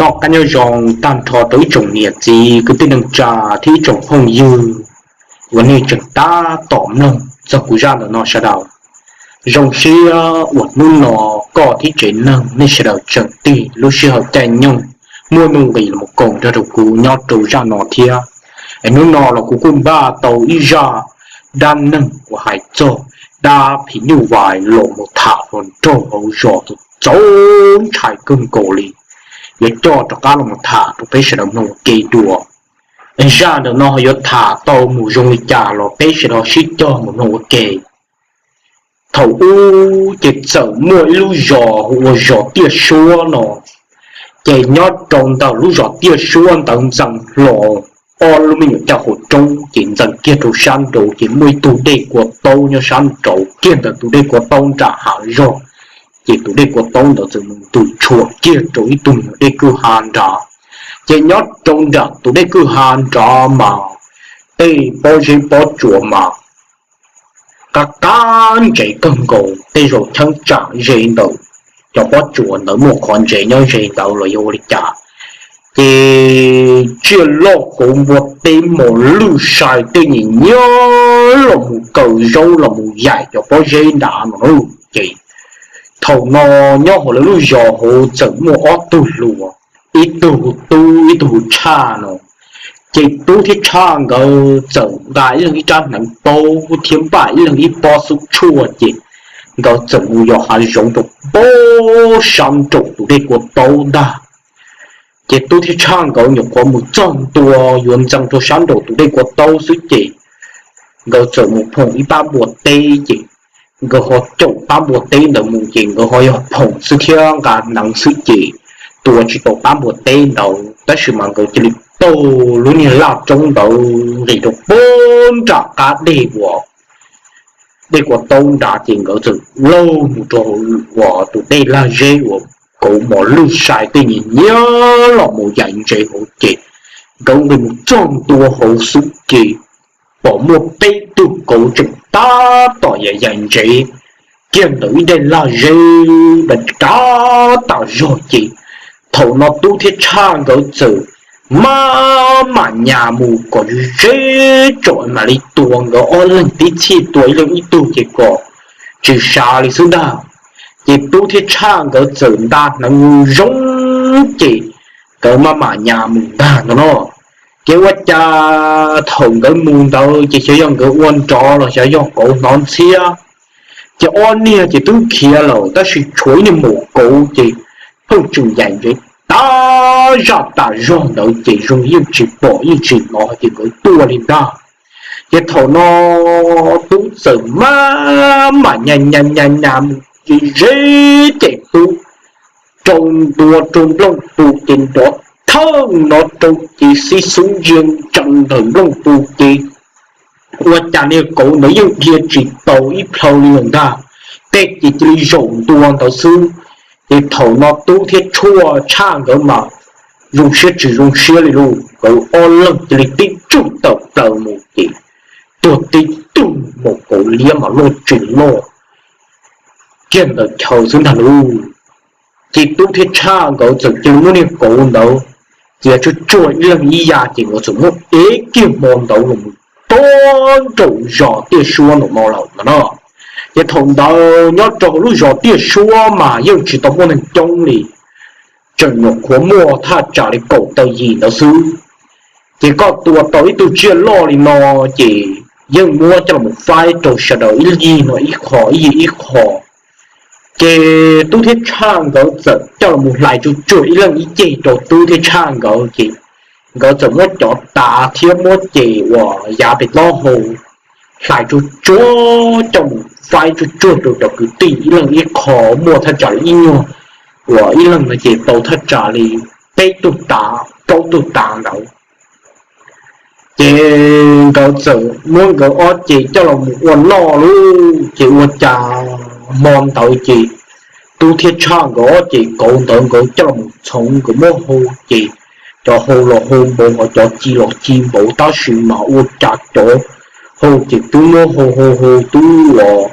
Noj qab nyob zoo tag nrho rau ib tsoom niam txiv kwv tij neej tsa thiab ib tsoom phooj ywg uas nej tseem tab tom mloog txog kuv zaj ntawm no sawv daws. Zoo siab uas hnub no koj thiab tsev neeg nej sawv daws tseem tig lub sij hawm caij nyoog muaj nuj nqis los koom nrog rau kuv nyob rau zaj no thiab. Es hnub no los kuv kuj npaj tau ib zaj dab neeg uas hais txog dab phim nyuj vais los mus tham hluas nraug hauv zos txaus ntshai kawg nkaus li, yuav coj rov qab los mus tham rau peb sawv daws mloog ua ke dua. Es zaj ntawm no yuav tham tau mus zoo li cas los peb sawv daws sib cog mus mloog ua ke. Thaum ub ces txawm muaj ib lub zos hu ua zos Tiaj Suab no. Ces nyob rau ntawm lub zos Tiaj Suab ntawd ntxeev hlo ob lub me nyuam caj qhov roob, ces ntxeev kiag rau sab nraud ces muaj ib tug dej kua taub nyob sab nraud kiag ntawm tus dej kua taub nram hav zog. Ces tus dej kua taub ntawd txawm mus ntws tshua kiag rau ib tug me nyuam dej kwj ha nrad. Ces nyob rau nram tus dej kwj ha nrad mas tej pob zeb pob tsuas mas qab qab ntsev kawg nkaus, tej zaum cheeb tsam ze ntawm cov pob tsuas ntawd muaj qhov ntsev nyob ze ntawd los yog ua li cas. Ces tsiaj loj kauv npua teb mos lwj sai tej nyiam nyiab los mus kaw zaub los mus yaim cov pob zeb nrad no. Ces thaum no nyob hauv lawv lub zos hauv txawm muaj ob tug hluas, ib tug hu Tub ib tug hu Tshaj no. Ces Tub thiab Tshaj nkawd txawm nqa ib leeg ib rab hneev paub thiab npaj ib leeg ib pob xub tshuaj ces nkawd txawm mus yos hav zoov rau pab sab nraum tus dej kua taub ntag. Ces Tub thiab Tshaj nkawd nyuam qhuav mus txog ntua yuav ntxeev rau sab nraum tus dej kua taub xwb ces nkawd txawm mus phoom ib pab npua teb ces nkawd ho caum pab npua teb ntawd mus ces nkawd ho yog phoom xwb thiab nqa hneev xwb ces tua tsis tau pab npua teb ntawd tab sis mas nkawd cia li taug lub niag laj roob ntawd nqis rau pab nram qab dej uas dej kua taub nrad ces nkawd txawm laug mus rau uas tus dej lag zeb uas kauv mos lwj sai tej nyiam nyiab los mus yaim ntsev hauv ces nkawd nqis mus txog ntua hauv xwb ces pom muaj peb tug kauv tseem tab tom yaim yaim ntsev kiag ntawm ib daim lag zeb dav tas zog ces thaum no Tub thiab Tshaj nkawd txawm maj mam nyas mus kom ze ze tsom mam li tua nkawd ob leeg tib txhij tua ib leeg ib tug ces kom tsis sav li xwb ntag. Ces Tub thiab Tshaj nkawd txawm nta hneev zoo ces nkawd maj mam nyas mus ntag no no. Ces ua cas thaum nkawd mus ntawd ces xyov yog nkawd ua nrov los xyov yog kauv hnov ntxhiab, ces ob niag ces twb khiav lawm tab sis tshuav ib niag maum kauv ces pheej tseem yaim ntsev tas zaj tas zog ntawd ces zoo yeej tsis pom yeej tsis hnov hais tias nkawd tuaj li ntag. Ces thaum no Tub txawm maj mam nyas nyas nyas mus ze ze ces Tub rau ntua rau nplooj pus ces nrov thawj no rau ces xib xub ntsia ntsees ntawm nplooj pus ces ua cas niag kauv ntawd yeej dhia tsis tau ib plhaw li lawm ntag, tej ces cia li zaum ntua ntawd xwb. Ces thaum no Tub thiab Tshaj nkawd mas zoo siab tsis zoo siab li lauj, nkawd ob leeg cia li tib tsuj tawm plaws mus ces tuag tib tug, maum kauv liab mas loj tsis loj kiag ntawm chaw xwb ntag lauj. Ces Tub thiab Tshaj nkawd txawm cia li muab niag kauv ntawd cia tsuag tsuag ib leeg ib yav ces nkawd txawm muab ev kiag hmo ntawd los mus rau nraum zos Tiaj Suab nraum no lawm no no. Ces thaum ntawd nyob rau lub zos Tiaj Suab mas yeej tsis tau muaj neeg coob li, tseem nyuam qhuav muaj thaj tsam li kaum tawm yim ntawd xwb. Ces koj tua tau ib tug tsiaj loj li no ces yeej muab coj los faib rau sawv daws ib yig no ib qho ib yig ib qho. Ces Tub thiab Tshaj nkawd txawm coj los hlais tsuag tsuag ib leeg ib ceg rau Tub thiab Tshaj nkawd ces nkawd txawm muab cov tav thiab muab ces uas yav pem taub hau hlais tsuag tsuag coj mus faib tsuag tsuag rau cov kwv tij ib leeg ib qho, muaj thaj tsam li ib nyuag uas ib leeg no ces tau thaj tsam li peb tug tav plaub tug tav ntawd. Ces nkawd txawm muab nkawd ob ceg coj los mus ua noj lauj. Ces ua cas hmo ntawd ces Tub thiab Tshaj nkawd ob ceg kauv ntawd nkawd coj los mus txhoov nkawd muab hau ces cov hau los hau npaum ho cov ci los ci npaum tab sis mas ua cas cov hau ces twb muab hau hau hau twb uas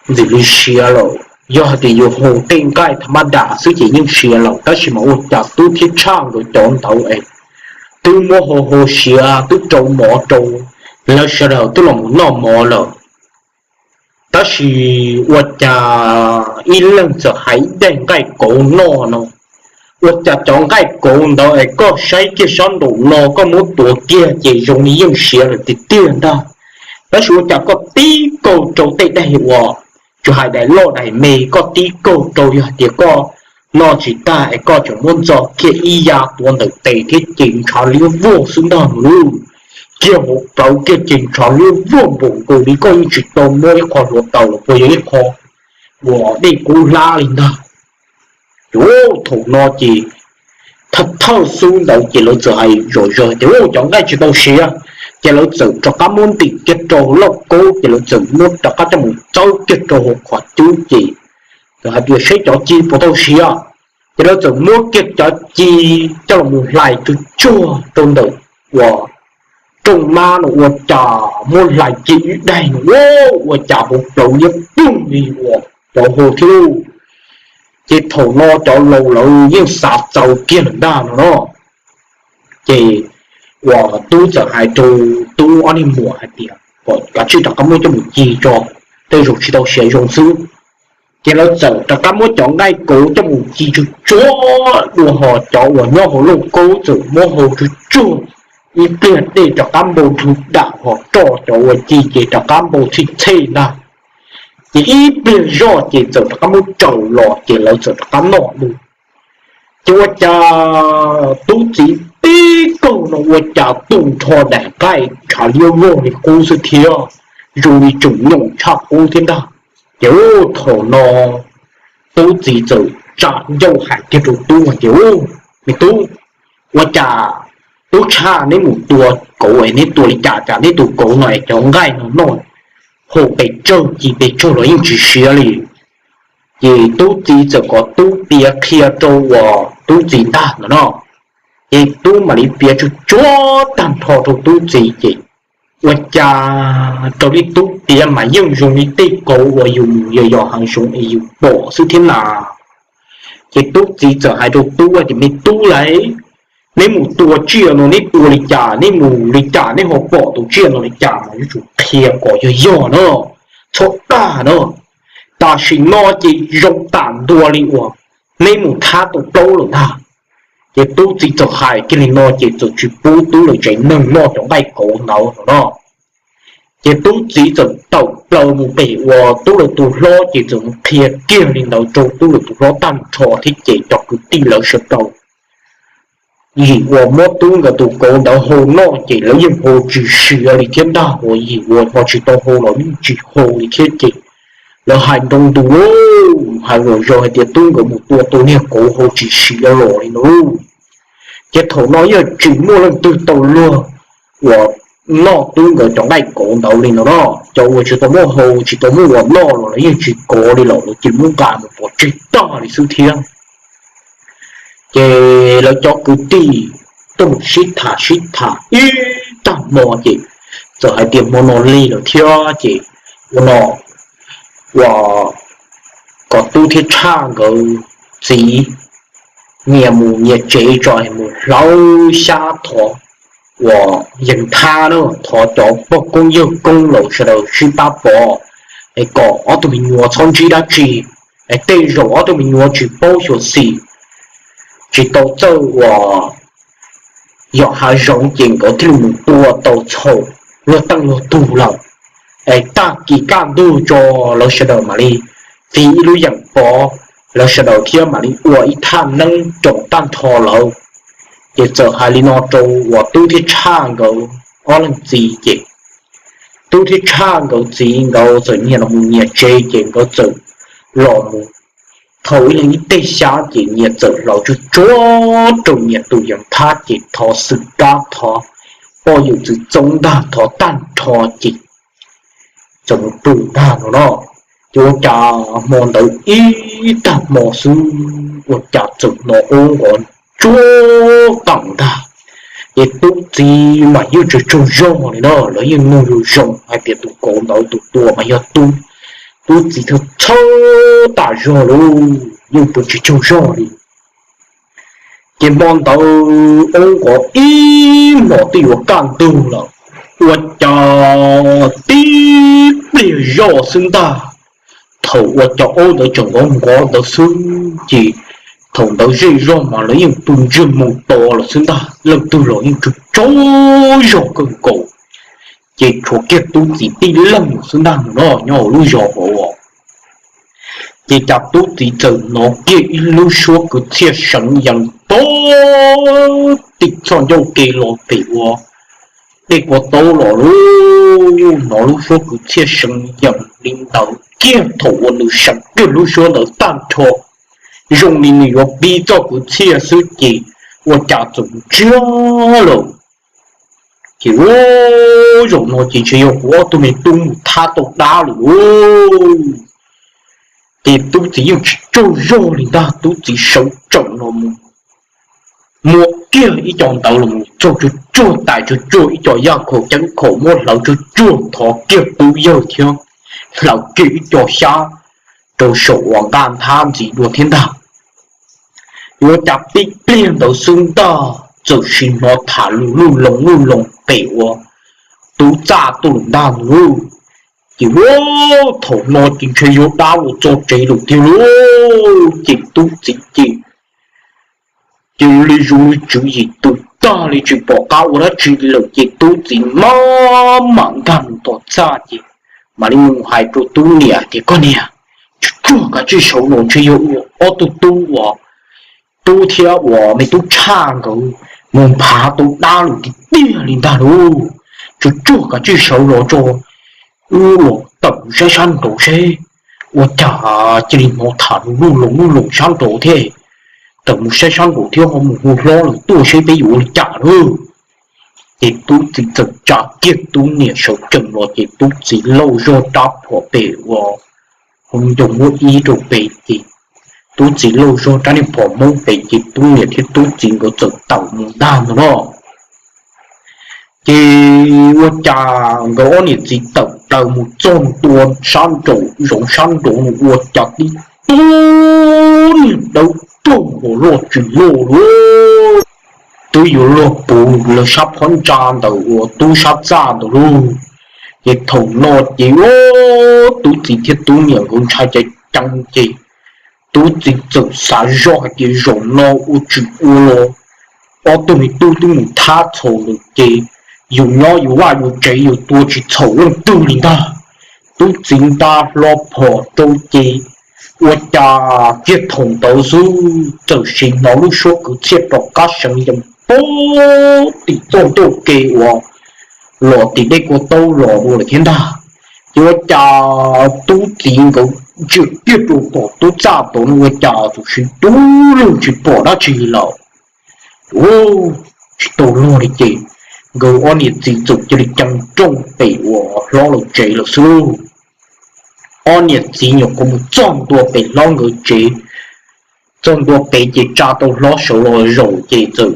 ntxim li siav lawm. Yog hais tias yus hu tej nqaij tham ma das xwb ces yeej siav lawm, tab sis mas ua cas Tub thiab Tshaj nkawd cov ntawd es twb muab hu hu siav twb rau mov rau lawv sawv daws twb los mus noj mov lawm. Tab sis ua cas ib leeg txawm hais ib daim nqaij kauv noj no, ua cas cov nqaij kauv ntawd es koj saib kiag sab nraum no koj muab tuav kiag ces zoo li yeej siav lawm tiag tiag ntag. Tab sis ua cas koj tib kaug rau tej daim uas tsis hais daim loj daim me, koj tib kaug rau yog hais tias koj noj tsis tag es koj tseem muab ntxo kiag ib ya tuav ntawm tes thiab ces ntshav liab vog xwb ntag no lauj. Kiag hauv plawv kiag ces ntshav liab vog npaum nkaus li koj yeej tsis tau muab ib qho hluav taws los puas yog ib qho uas dej kub hlab li ntag. Ces thaum no ces thawj thawj xub ntawd ces lawv txawm hais zom zaws tias cov nqaij tsis tau siav, ces lawv txawm rov qab muab ntim kiag rau lauj kaub ces lawv txawm muab rov qab coj mus txawb kiag rau hauv qhov cub ces txawm hais tias seb cov ci puas tau siav. Ces lawv txawm muab kiag cov ci coj los mus hlais tsuag tsuag rau ntawm uas rooj mab no ua cas muab hlais kiag ib daim no ua cas hauv plawv liab ploog li uas cov hu thiab lauj. Ces thaum no cov laus lawv yeej xav txaus kiag lawm ntag no no. Ces uas Tub txawm hais rau Tub ob niag muam hais tias kom kav tsij rov qab muab coj mus ci tso, tej zaum tsis tau siav zoo xwb. Ces lawv txawm rov qab muab cov nqaij kauv coj mus ci tsuag tsuag dua ho cov uas nyob hauv lauj kaub txawm muab hau tsuag tsuag ib pliag dej rov qab npau nrhw dam ho roj cov uas ci ces rov qab npau txhij txhej ntag. Ces ib pliag zoj ces txawm rov qab muab raws los ces lawv txawm rov qab noj dua. Ces ua cas Tub txiv tib kaug no ua cas tu nrho daim nqaij ntshav liab vog li qub xwb thiab, zoo li tseem nyoos tshaj qub thiab ntag. Ces thaum no Tub txiv txawm tsa ncauj hais kiag rau Tub hais tias, Me Tub, ua cas Tub Tshaj neb mus tua kauv es neb tua li cas cas neb tus kauv no es cov nqaij no noj hau pes tsawg ci pes tsawg los yeej tsis siav li. Ces Tub txiv txawm kom Tub piav qhia rau uas Tub txiv ntag no no. Ces Tub mam li piav tsuag tsuag tag nrho rau Tub txiv ces ua cas raws li Tub piav mas yeej zoo li tej kauv uas yus mus yos yos hav zoov es yus pom xwb thiab na. Ces Tub txiv txawm hais rau Tub tias, Me Tub lauj, neb mus tua tsiaj no neb tua li cas, neb mus li cas neb ho pom tus tsiaj no li cas mas yuav tsum qhia kom yog yog na, txhob dag na. Tam sim no ces zoo tam ntua li uas neb mus thab tau plaub lawm ntag. Ces Tub txiv txawm hais kiag li no ces txawm tsis pub Tub lawv tsev neeg noj cov nqaij kauv ntawd no no. Ces Tub txiv txawm tawm plaws mus pem uas Tub lawv tus hlob ces txawm mus qhia kiag li ntawd rau Tub lawv tus hlob tag nrho thiab ces cov kwv tij lawv sawv daws yim uas muab Tub nkawd tus kauv ntawd hau noj ces lawv yeej hau tsis siav li thiab ntag, uas yim uas ho tsis tau hau los yeej tsis hau li thiab ces lawv hais nroo ntus lauj, hais zom zaws hais tias Tub nkawd mus tua tau niag kauv hau tsis siav los li no lauj. Ces thaum no yeej tsis muaj leej twg tau luag uas noj Tub nkawd cov nqaij kauv ntawd li no no. Cov uas tsis tau muaj hau tsis tau muaj uas noj los lawv yeej tsis kov li lawm, lawv cia li muab nqa mus pov tseg tag li xwb thiab. Ces lawv cov kwv tij tuaj mus sib tham sib tham ib tag hmo ces txawm hais tias hmo no lig lawm thiab ces ua no, uas kom Tub thiab Tshaj nkawd txiv nyias mus nyias tsev tso, mus hlawv xyab thov uas yees thab na, thov cov pog koob yawg koob laus sawv daws sib pab pov, es kom ob tug me nyuam txhob ntsib dab tsi, es tej zaum ob tug me nyuam tsis paub xyuam xim, tsis tau txawj uas yos hav zoov ces nkawd thiaj li mus tua tau txhaum luag teej luag tug lawm. Es tag kis kaj ntug tso lawv sawv daws mam li txiv ib lub yeem pov, lawv sawv daws thiab mam li ua ib thaj neeb roos tag nrho lawm. Ces txawm hais li no rau uas Tub thiab Tshaj nkawd ob leeg txiv ces Tub thiab Tshaj nkawd txiv nkawd txawm nyias los mus nyias tsev ces nkawd txawm los mus thau ib leeg ib teg xyab ces nyias txawm hlawv tsuag tsuag rau nyias tus yees thab ces thov xwm kab thov poj yawm txwv txoob ntag thov tag nrho ces txawm mus pw ntag no no. Ces ua cas hmo ntawd ib tag hmo xwb ua cas txawm hnov qub nqov tsuag qees ntag. Ces Tub txiv mas yeej tsaug tsaug zog li no, lawv yeej mloog zoo zoo hais tias tus kauv ntawd tus tua mas yog Tub. Tub txiv txhawj txhawj tas zog lauj, yeej pw tsis tsaug zog li. Ces hmo ntawd aub nkov ib hmos twb yuav kaj ntug lawm, ua cas tib pliag zoj xwb ntag. Thaum uas cov aub ntawd tseem nkov nkov ntawd xwb ces thaum ntawd zej zog mas lawv yeej pw ntsiag mus to lawm xwb ntag, leej twg los yeej tsaug tsaug zog kawg nkaus. Ces tshuav kiag tub txiv tib leeg xwb ntag no nyob hauv lub zos hauv. Ces cas tub txiv txawm hnov kiag ib lub suab kwv txhiaj seev yees pag tim txoj ncauj ke los pem uas dej kua taub los lauj. Hnov lub suab kwv txhiaj seev yees li ntawd kiag thaum uas nws seev kiag lub suab ntawd tag nrho, zoo li nws yuav pib txoj kwv txhiaj xwb ces ua cas txawm ntsiag lawm. Ces ua, zaum no ces ntshe yog kuv ob tug me tub mus thab tau dab lawm lauj. Ces tub txiv yeej tsis tsaug zog li ntag, tub txiv sawv tsees los mus muab kiag ib co ntawd los mus txog tsuag tsuag tais tsuag tsuag ib co yaj khaum ceeb khaum muab hlawv tsuag tsuag thov kiag tub yawg thiab hlawv kiag ib co xyab rau saum uas nqaj nthab ntxiv dua thiab ntag. Yuav cas tib pliag ntawd xwb ntag txawm sim hnov tham lus luj loo luj loo pem uas tub txaj tuaj lawm ntag lauj. Ces ua, thaum no ces ntshe yuav dab los txog tsev lawm tiag lauj. Ces tub txiv ces cia li zoo li tswv yim tus tag li tsis pom qab ua dab tsi li lawm ces tub txiv maj mam nkag mus tom txaj ces mam li mus hais rau tub niam tias, Koj niam, tsuag tsuag kav tsij sawv los ntshe yog ob tug tub uas tub thiab uas me tub tshaj nkawd mus nphav tau dab lawm tiag tiag li ntag lauj. Tsuag tsuag kav tsij sawv los tso, wb los tawm mus saib sab nraud seb. Ua cas cia li hnov tham lus luj loo luj loo sab nraud thiab. Tawm mus saib sab nraud thiab ho mus hu hlob lawm tuaj seb peb yuav ua li cas lauj. Ces tub txiv txawm tsa kiag tub niam sawv tsees los ces tub txiv lauj zog rab phom pem uas hauv ncoo muab ib rau pem ces tub txiv lauj zog rab niag phom hmoob pem ces tub niam thiab tub txiv nkawd txawm tawm mus ntag ntag no. Ces ua cas nkawd ob niam txiv tawm plaws mus txog ntua sab nraum zoov sab nraud no ua cas tib tug niag dawb paug uas loj tsis loj lauj, twb yuav luag puv lawv sab phab ntsa ntawm uas tub sab txaj ntawd lauj. Ces thaum no ces tub txiv thiab tub niam nkawd ntshai ceev ceev ces tub txiv txawm xav zoj hais tias zaum no ua tsis ua los ob tug me tub twb mus thab txhaum lawm ces yus nyob yus vaj yus tsev yus tua tsis txhaum leej twg li ntag. Tub txiv nta hlo phom rau ces ua cas kiag thaum ntawd xwb txawm sim hnov lub suab kwv txhiaj rov qab seev yees pag tim txoj ncauj ke uas los tim dej kua taub los dua lawm thiab ntag. Ces ua cas tub txiv nkawd ntsia kiag rau tom tub txaj tod no ua cas txawm sim dub lug tsis pom dab tsi li lawm. Tsis tau luag li ces nkawd ob niam txiv txawm cia li cees rooj pem uas hlob lawv tsev lawm xwb lauj. Ob niam txiv nyuam qhuav mus txog ntua pem hlob nkawd tsev, txog ntua pem ces tsa tau hlob sawv los zaum ces txawm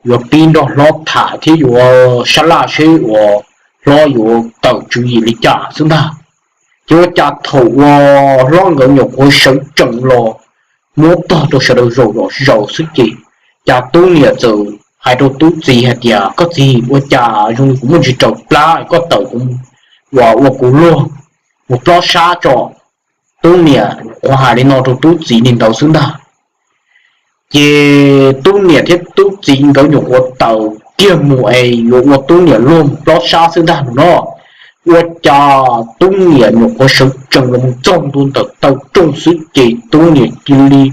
yuav pib nrog hlob tham thiab yuav sab laj seb uas hlob yuav tawm tswv yim li cas xwb ntag. Ces ua cas thaum uas hlob nkawd nyuam qhuav sawv tsees los muab tog rau sawv daws zaum los zaum xwb ces cas tub niam txawm hais rau tub txiv hais tias, Koj txiv, ua cas zoo li kuv muaj ntsis raws plab, koj tawm kuv uas ua kuv luag mus plob sab tso. Tub niam nyuam qhuav hais li no rau tub txiv li ntawd xwb ntag. Ces tub niam thiab tub txiv nkawd nyuam qhuav tawm kiag mus es yuav ua tub niam luag mus plob sab xwb ntag no. Ua cas tub niam nyuam qhuav sawv tsees los mus txog ntua ntawm taw rooj xwb ces tub niam cia li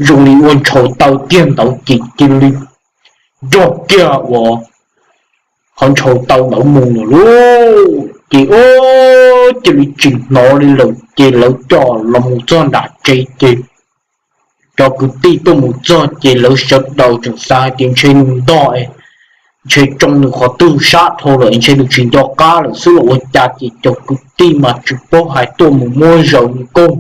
zoo li ua ntshaus taw kiag ntawd ces cia li nrog kiag uas qhov ntshaus taw ntawd mus lawm lauj. Ces ua cia li tsis hnov li lawm ces lawv coj los mus txog nram tsev ces cov kwv tij tuaj mus txog ces lawv sawv daws tseem xav hais tias ntshe nws ntog, ntshe tsoo nws qhov twg sab dhau lawm ntshe nws tsis nco qab lawm xwb los ua cas ces cov kwv tij mas tsis paub hais tuaj mus muab zaws nkauj,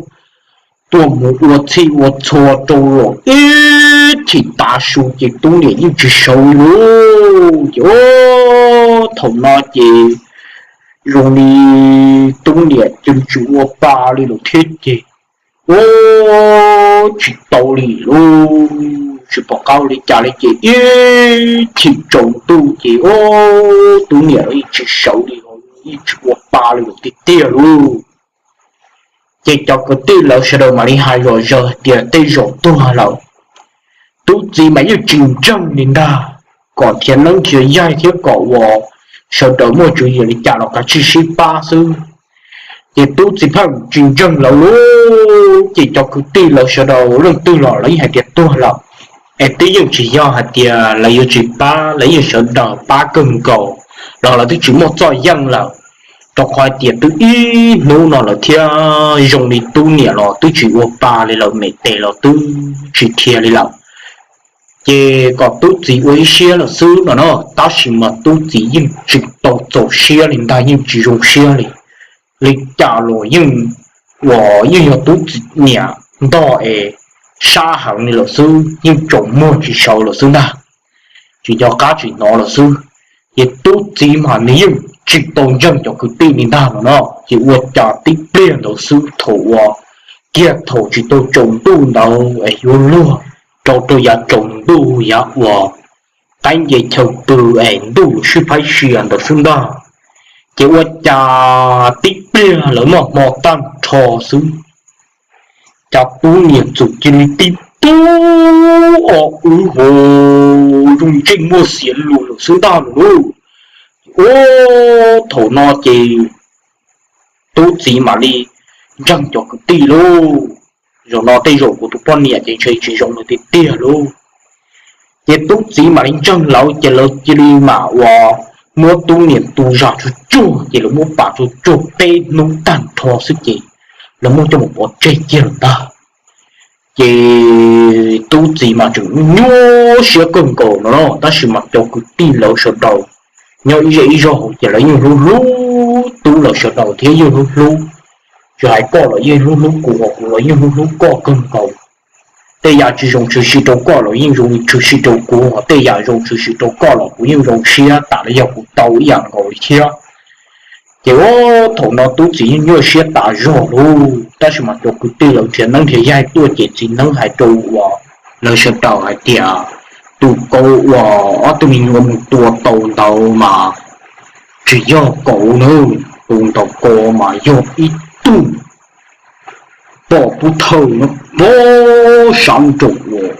tuaj mus ua txhij ua txhua rau los ib chim tav su ces tub niam yeej tsis sawv li lauj. Ces thaum no ces zoo li tub niam cia li tsis ua pa li lawm thiab ces, ua tsis tau li lauj, tsis pom qab ua li cas li ces ib chim tsaus ntuj ces ua tub niam los yeej tsis sawv li, yeej tsis ua pa li lawm tiag tiag lauj. Ces cov kwv tij lawv sawv daws mam li hais zom zaws hais tias tej zaum tuag lawm, tub txiv mas yeej tsis ntseeg li ntag, kom nrhiav neeb nrhiav yaig thiab kom uas sawv daws muaj tswv yim li cas los kav tsij sib pab xwb. Ces tub txiv pheej tsis ntseeg lawv lauj, ces cov kwv tij lawv sawv daws leej twg los lawv yeej hais tias tuag lawm, es twb yeej tsis yog hais tias lawv yuav tsis pab, lawv yeej sawv daws pab kawg nkaus los lawv twb tsis muaj txoj yeej lawm, rau qhov hais tias twb ib hnub no lawm thiab zoo li tub niam los twb tsis ua pa li lawm, me tes los twb tsis dhia li lawm. Ces kom tub txiv ua ib siab lawm xwb no na, tab sis mas tub txiv yeej tsis tau txaus siab li ntag, yeej tsis zoo siab li. Li cas los yeej, uas yeej yog tub txiv niam ntog es sab heev li lawm xwb, yeej tsaus muag tsis sawv lawm xwb ntag, tsis nco qab tsis hnov lawm xwb. Ces tub txiv mas nws yeej tsis tau ntseeg cov kwv tij li ntag no no, ces ua cas tib pliag ntawd xwb thaum uas kiag thaum tsis tau tsaus ntuj ntawd es yuav luag rau rau yav tsaus ntuj yav uas qaib nce chaw pw es ntuj yuav sib phaib sia ntawd xwb ntag, ces ua cas tib pliag lawv noj hmo tag nrho xwb, cas tub niam txawm cia li tib tug o wb ho zoo ntsej muag xiav lus lawm xwb ntag lauj. Ua thaum no ces tub txiv mam li ntseeg cov kwv tij lauj, zaum no tej zaum kuv tus poj niam ces ntshe tsis zoo li tiag tiag lauj. Ces tub txiv mam li ntseeg lawv ces lawv cia li mam uas muab tub niam tu zam tsuag tsuag ces lawv muab pam tsuag tsuag peb hnub tag nrho xwb ces lawv muab coj mus pov tseg kiag lawm ntag. Ces tub txiv mas tseem nyuaj siab kawg nkaus no na, tab sis mas cov kwv tij lawv sawv daws nyob ib zej ib zog hauv ces lawv yeej hlub hlub tub lawv sawv daws thiab yeej hlub hlub, tsis hais koj los yeej hlub hlub kuv, kuv los yeej hlub hlub koj kawg nkaus. Tej yam tsis zoo tshwm sim rau koj los yeej zoo tshwm sim rau kuv, tej yam zoo tshwm sim rau koj los kuv yeej zoo siab tas li yog kuv tau ib yam nkaus li thiab. Ces ua thaum no tub txiv yeej nyuaj siab tas zog lauj, tab sis mas cov kwv tij lawv nrhiav neeb nrhiav yaig tuaj ces txiv neeb hais rau uas lawv sawv daws hais tias tus kauv uas ob tug me nyuam mus tua tau ntawd mas tsis yog kauv na, tus ntawd ko mas yog ib tug poj pub thawj nyob pog sab nraum uas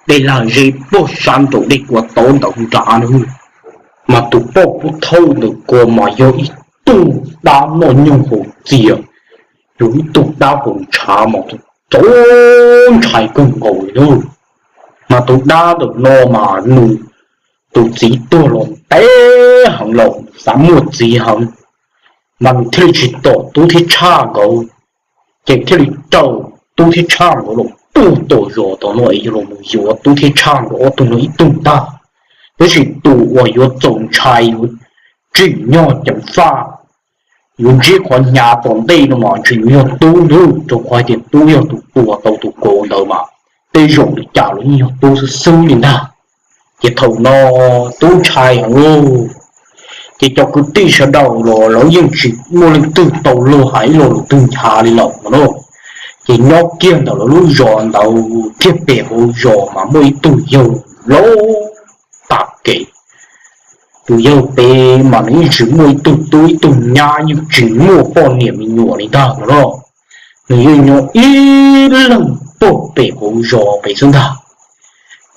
dej lag zeb pog sab nraum dej kua tod ntawd nrad na. Mas tus poj pub thawj ntawm ko mas yog ib tug dab noj nyoog haus txias, yog ib tug dab haus ntshav mas txaus ntshai kawg nkaus li na. Mas tus dab ntawm no mas nws tus txiv tuag los ntev heev los xav muaj txiv heev, mas nws thiaj li tsis tom tub thiab tshaj nkawd, ces thiaj li raws tub thiab tshaj nkawd los puag tom zos tom no es yog los mus yuav tub thiab tshaj nkawd ob tug no ib tug ntag. Tab sis tus uas yuav txaus ntshai yuav tsim nyog ceev faj, yuav ntsib qhov hnyav tom ntej no mas ntshe yuav yog tub ntag, rau qhov hais tias tub yog tus tua tau tus kauv ntawd mas tej zaum li cas los yeej yog tub xwb xwb li ntag. Ces thaum no tub ntshai heev lauj, ces cov kwv tij sawv daws los lawv yeej tsis muaj leej twg tau luag hais ib lo lus twg nchav li lawm no na. Ces nyob kiag ntawm lawv lub zos ntawd kiag pem hauv zos mas muaj ib tug yawg laus tag kev. Tus yawg pem mas nws yeej tsis muaj ib tug tub ib tug nyab, yeej tsis muaj poj niam me nyuam li ntag no na. Nws yeej nyob ib leeg puag pem hauv zos pem xwb ntag.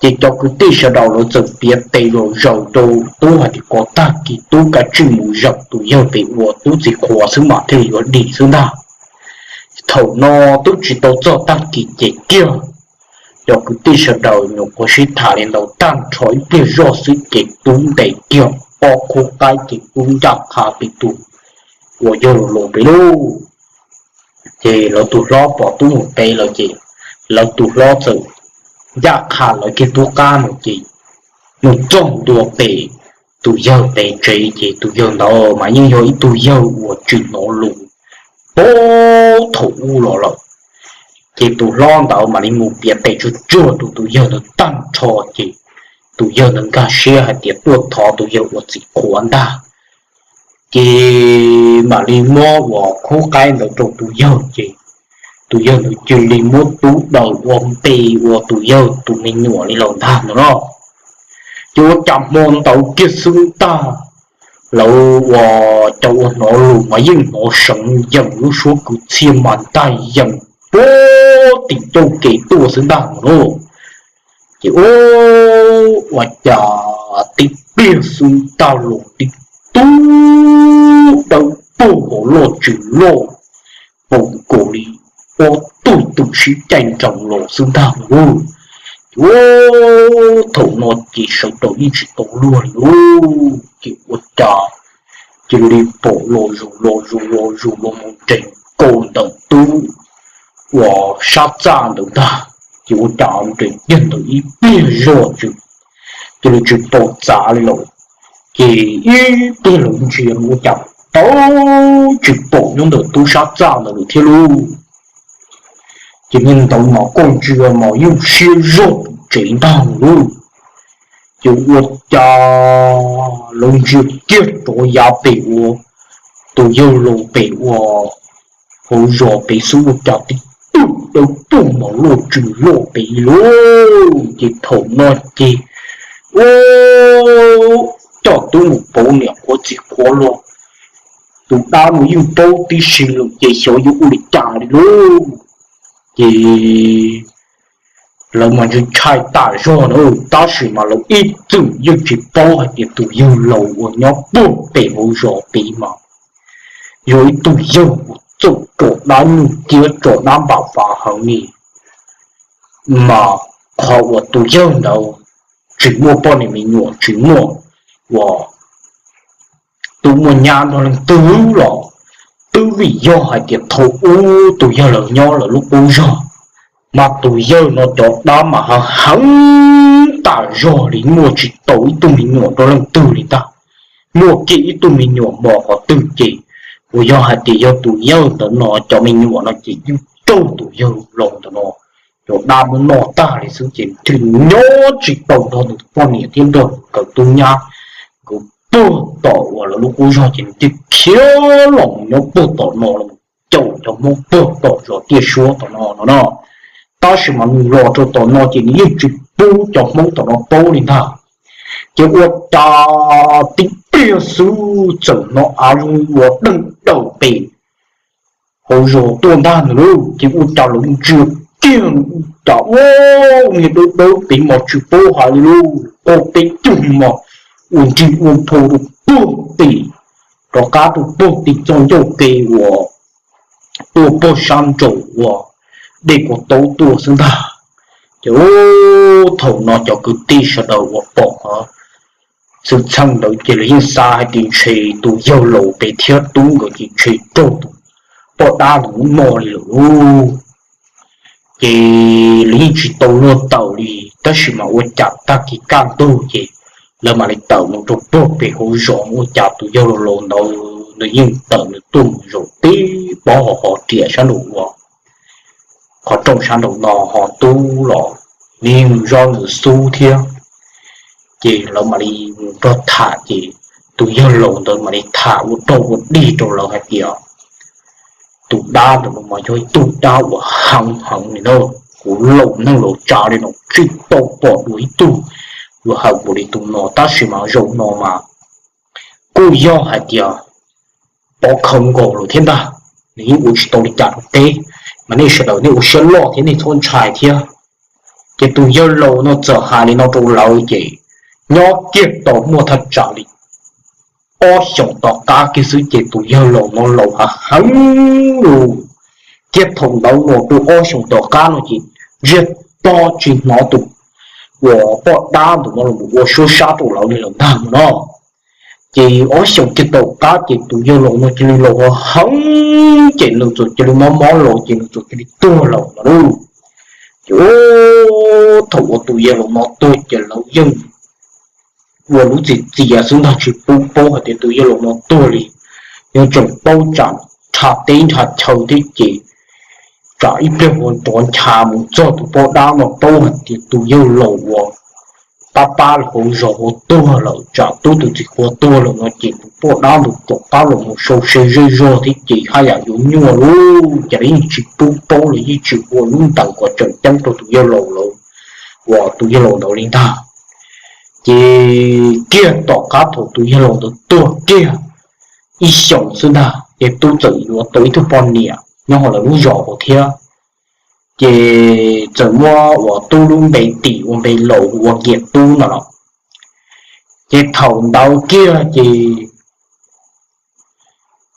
Ces cov kwv tij sawv daws lawv txawm piav tes zom zaws rau tub hais tias kom tag kis tub kav tsij mus zaum tus yawg pem ua tub txiv qhua xwb mas thiaj li yuav dim xwb ntag. Thaum no twb tsis tau txog tag kis ces kiag cov kwv tij sawv daws nyuam qhuav sib tham li ntawd tag nrho ib pliag zoj xwb ces tub ntes kiag ob khub qaib ces tub ncaj qha pem tus uas yawg laus pem lauj. Ces lawv tus hlob pom tub mus pem lawm ces lawv tus hlob txawm ncaj qha lawv kiag tub qab no ces mus txog ntua pem tus yawg pem tsev ces tus yawg ntawd mas yeej yog ib tug yawg uas tsis hnov lus puag thaum ub los lawm. Ces tus hlob ntawd mam li mus piav tes tsuag tsuag rau tus yawg ntawd tag nrho ces tus yawg ntawd nkag siab hais tias tuaj thov tus yawg ua txiv qhua ntag. Ces mam li muab uas khub qaib ntawd rau tus yawg ces tus yawg ntawd cia li muab tub daws ua npe ua tus yawg tus me nyuam li lawm ntag no no. Ces ua cas hmo ntawd kiag xwb ntag, lawv uas cov uas hnov lus mas yeej hnov seev yeem lub suab kwv txhiaj mas ntag yeem puag tim ncauj kev tuaj xwb ntag no. Ces ua cas tib pliag xwb ntag los tib tug dawb paug hauv loj tsw loj, pom nkaus li ob tug twm sib caij nroos los xwb ntag lauj. Ces thaum no ces sawv daws yeej tsis tau luag li lauj. Ces ua cas cia li pom los zus los zus los zus los mus nres nkaus ntawm tub uas sab txaj ntawd ntag. Ces ua cas nres kiag ntawd ib pliag zoj tsw, cia li tsis pom txav li lawm. Ces ib pliag lawv ntsia ua cas tsis pom nyob ntawm tub sab txaj ntawd lawm thiab lauj. Ces niag ntawd mas koj ntsia mas yeej siab zog pem tsev ntag lauj. Ces ua cas lawv ntsia kiag rov yav pem ua tus yawg laus pem ua hauv zos pem xwb ua cas tib tug dawb paug mas loj tsw loj pem lauj. Ces thaum no ces ua coj tub mus pauv niam qhuav txiv qhuav los, tus dab no yeej paub tib si lawm ces xyov yuav ua li cas li lauj. Ces lawv mas ntshai ntshai tas zog na, tab sis mas lawv ib txwm yeej tsis paub hais tias tus yawg laus uas nyob puag pem hauv zos pem mas yog ib tug yawg uas txawj tso dab nyuj ciab tso dab npam fav heev li. Mas qhov uas tus yawg ntawd tsis muaj poj niam me nyuam tsis muaj uas tub muaj nyab nrog leej twg los twb vim yog hais tias thaum ub tus yawg laus nyob lawv lub qub zog, mas tus yawg no cov dab mas heev heev tas zog li, muaj tsis tau ib tug me nyuam rau leej twg li ntag. Muaj kiag ib tug me nyuam mos qhov twg ces uas yog hais tias yog tus yawg ntawd no cov me nyuam no ces yeej raug tus yawg laus ntawd no cov dab muab noj tag li xwb ces thiaj li nyob tsis tau nrog nws tus poj niam thiab nrog nkawd tub nyab. Nkawd puag tom uas lawv lub qub zog ces nws thiaj khiav los mus nyob puag tom no los caum cov Hmoob puag tom zos Tiaj Suab tom no no no. Tab sis mas nws los rau tom no ces nws yeej tsis pub cov Hmoob tom no paub li ntag. Ces ua cas tib pliag xwb txawm hnov av zoo ua deej daws pem hauv zos tuaj ntag ntag lauj. Ces ua cas lawv ntsia kiag cas ua niag dawb dawb pem mas tsis paub hais li lauj, qaug peb cug mos ua nrig ua phau rau puag tim, rov qab rau puag tim txoj ncauj ke uas tuaj puag sab nraum uas dej Kua Taub tuaj xwb ntag. Ces thaum no cov kwv tij sawv daws uas pom qhov xwm txheej ntawd ces lawv yeej xav hais tias ntshe tus yawg laus pem thiab tub nkawd ces ntshe raug tus poj dab ntawd noj li lawm lauj. Ces lawv yeej tsis tau luag tawm li, tab sis mas ua cas tag kis kaj ntug ces lawv mam li tawm mus rau puag pem hauv zos, ua cas tus yawg laus laus ntawd nws yeej tawm nws tuaj mus zaum tib pob ho ho riam sab nraum ua qhov rooj sab nraum no ho ntub los nws yeej zov nws xub thiab. Ces lawv mam li mus nrog tham ces tus yawg laus ntawd mam li tham ua roj ua dig rau lawv hais tias tus dab ntawm no mas yog ib tug dab uas heev heev li na. Kuv laus neeg laus tsav li no tsis tau pom dua ib tug uas heev npaum li tus no, tab sis mas zaum no mas kuj yog hais tias pov khawv nkaus lawm thiab ntag. Nws yeej ua tsis tau li cas rau peb, mas nej sawv daws nej ua siab loj thiab nej txhob ntshai thiab. Ces tus yawg laus no txawm hais li no rau lawv ces nyob kiag tau muaj thaj tsam li ob xyoos tom qab kiag xwb ces tus yawg laus no laus hav heev lawm. Kiag thaum ntawd los rau ob xyoos tom qab no ces ntsiag to tsis hnov tus uas poj dab ntawm no los ua suab sab rau lawv li lawm ntag no. Ces ob xyoos kiag tom qab ces tus yawg laus no cia li laus hav heev ces nws txawm cia li mob mob los ces nws txawm cia li tuag lawm no lauj. Ces thaum uas tus yawg laus no tuag ces lawv yeej ua lub txiv txias xwb ntag tsis pub paub hais tias tus yawg laus no tuag li. Yeej tseem paub tsam nrha teb nrha chaw thiab ces tsam ib pliag ua nrov ncha mus txog tus poj dab no paub hais tias tus yawg laus uas pab pab los hauv zos hauv tuag lawm, tsam tub tus txiv qhua tuag lawm no ces tus poj dab ntawd rov qab los mus sau se zej zog thiab ces haj yam yuav nyuaj lauj, ces lawv yeej tsis pub paub, lawv yeej tsis ua lub ntees kom tseem ceeb rau tus yawg laus lawm, uas tus yawg laus ntawd li ntag. Ces kiag tom qab thaum tus yawg laus ntawd tuag kiag ib xyoos xwb ntag ces tub txawm yuav tau ib tug poj niam nyob hauv lawv lub zos hauv thiab. Ces txawm muab uas tub lub npe tim ua npe laus hu ua Nkias Tub no los. Ces thaum ntawd kiag ces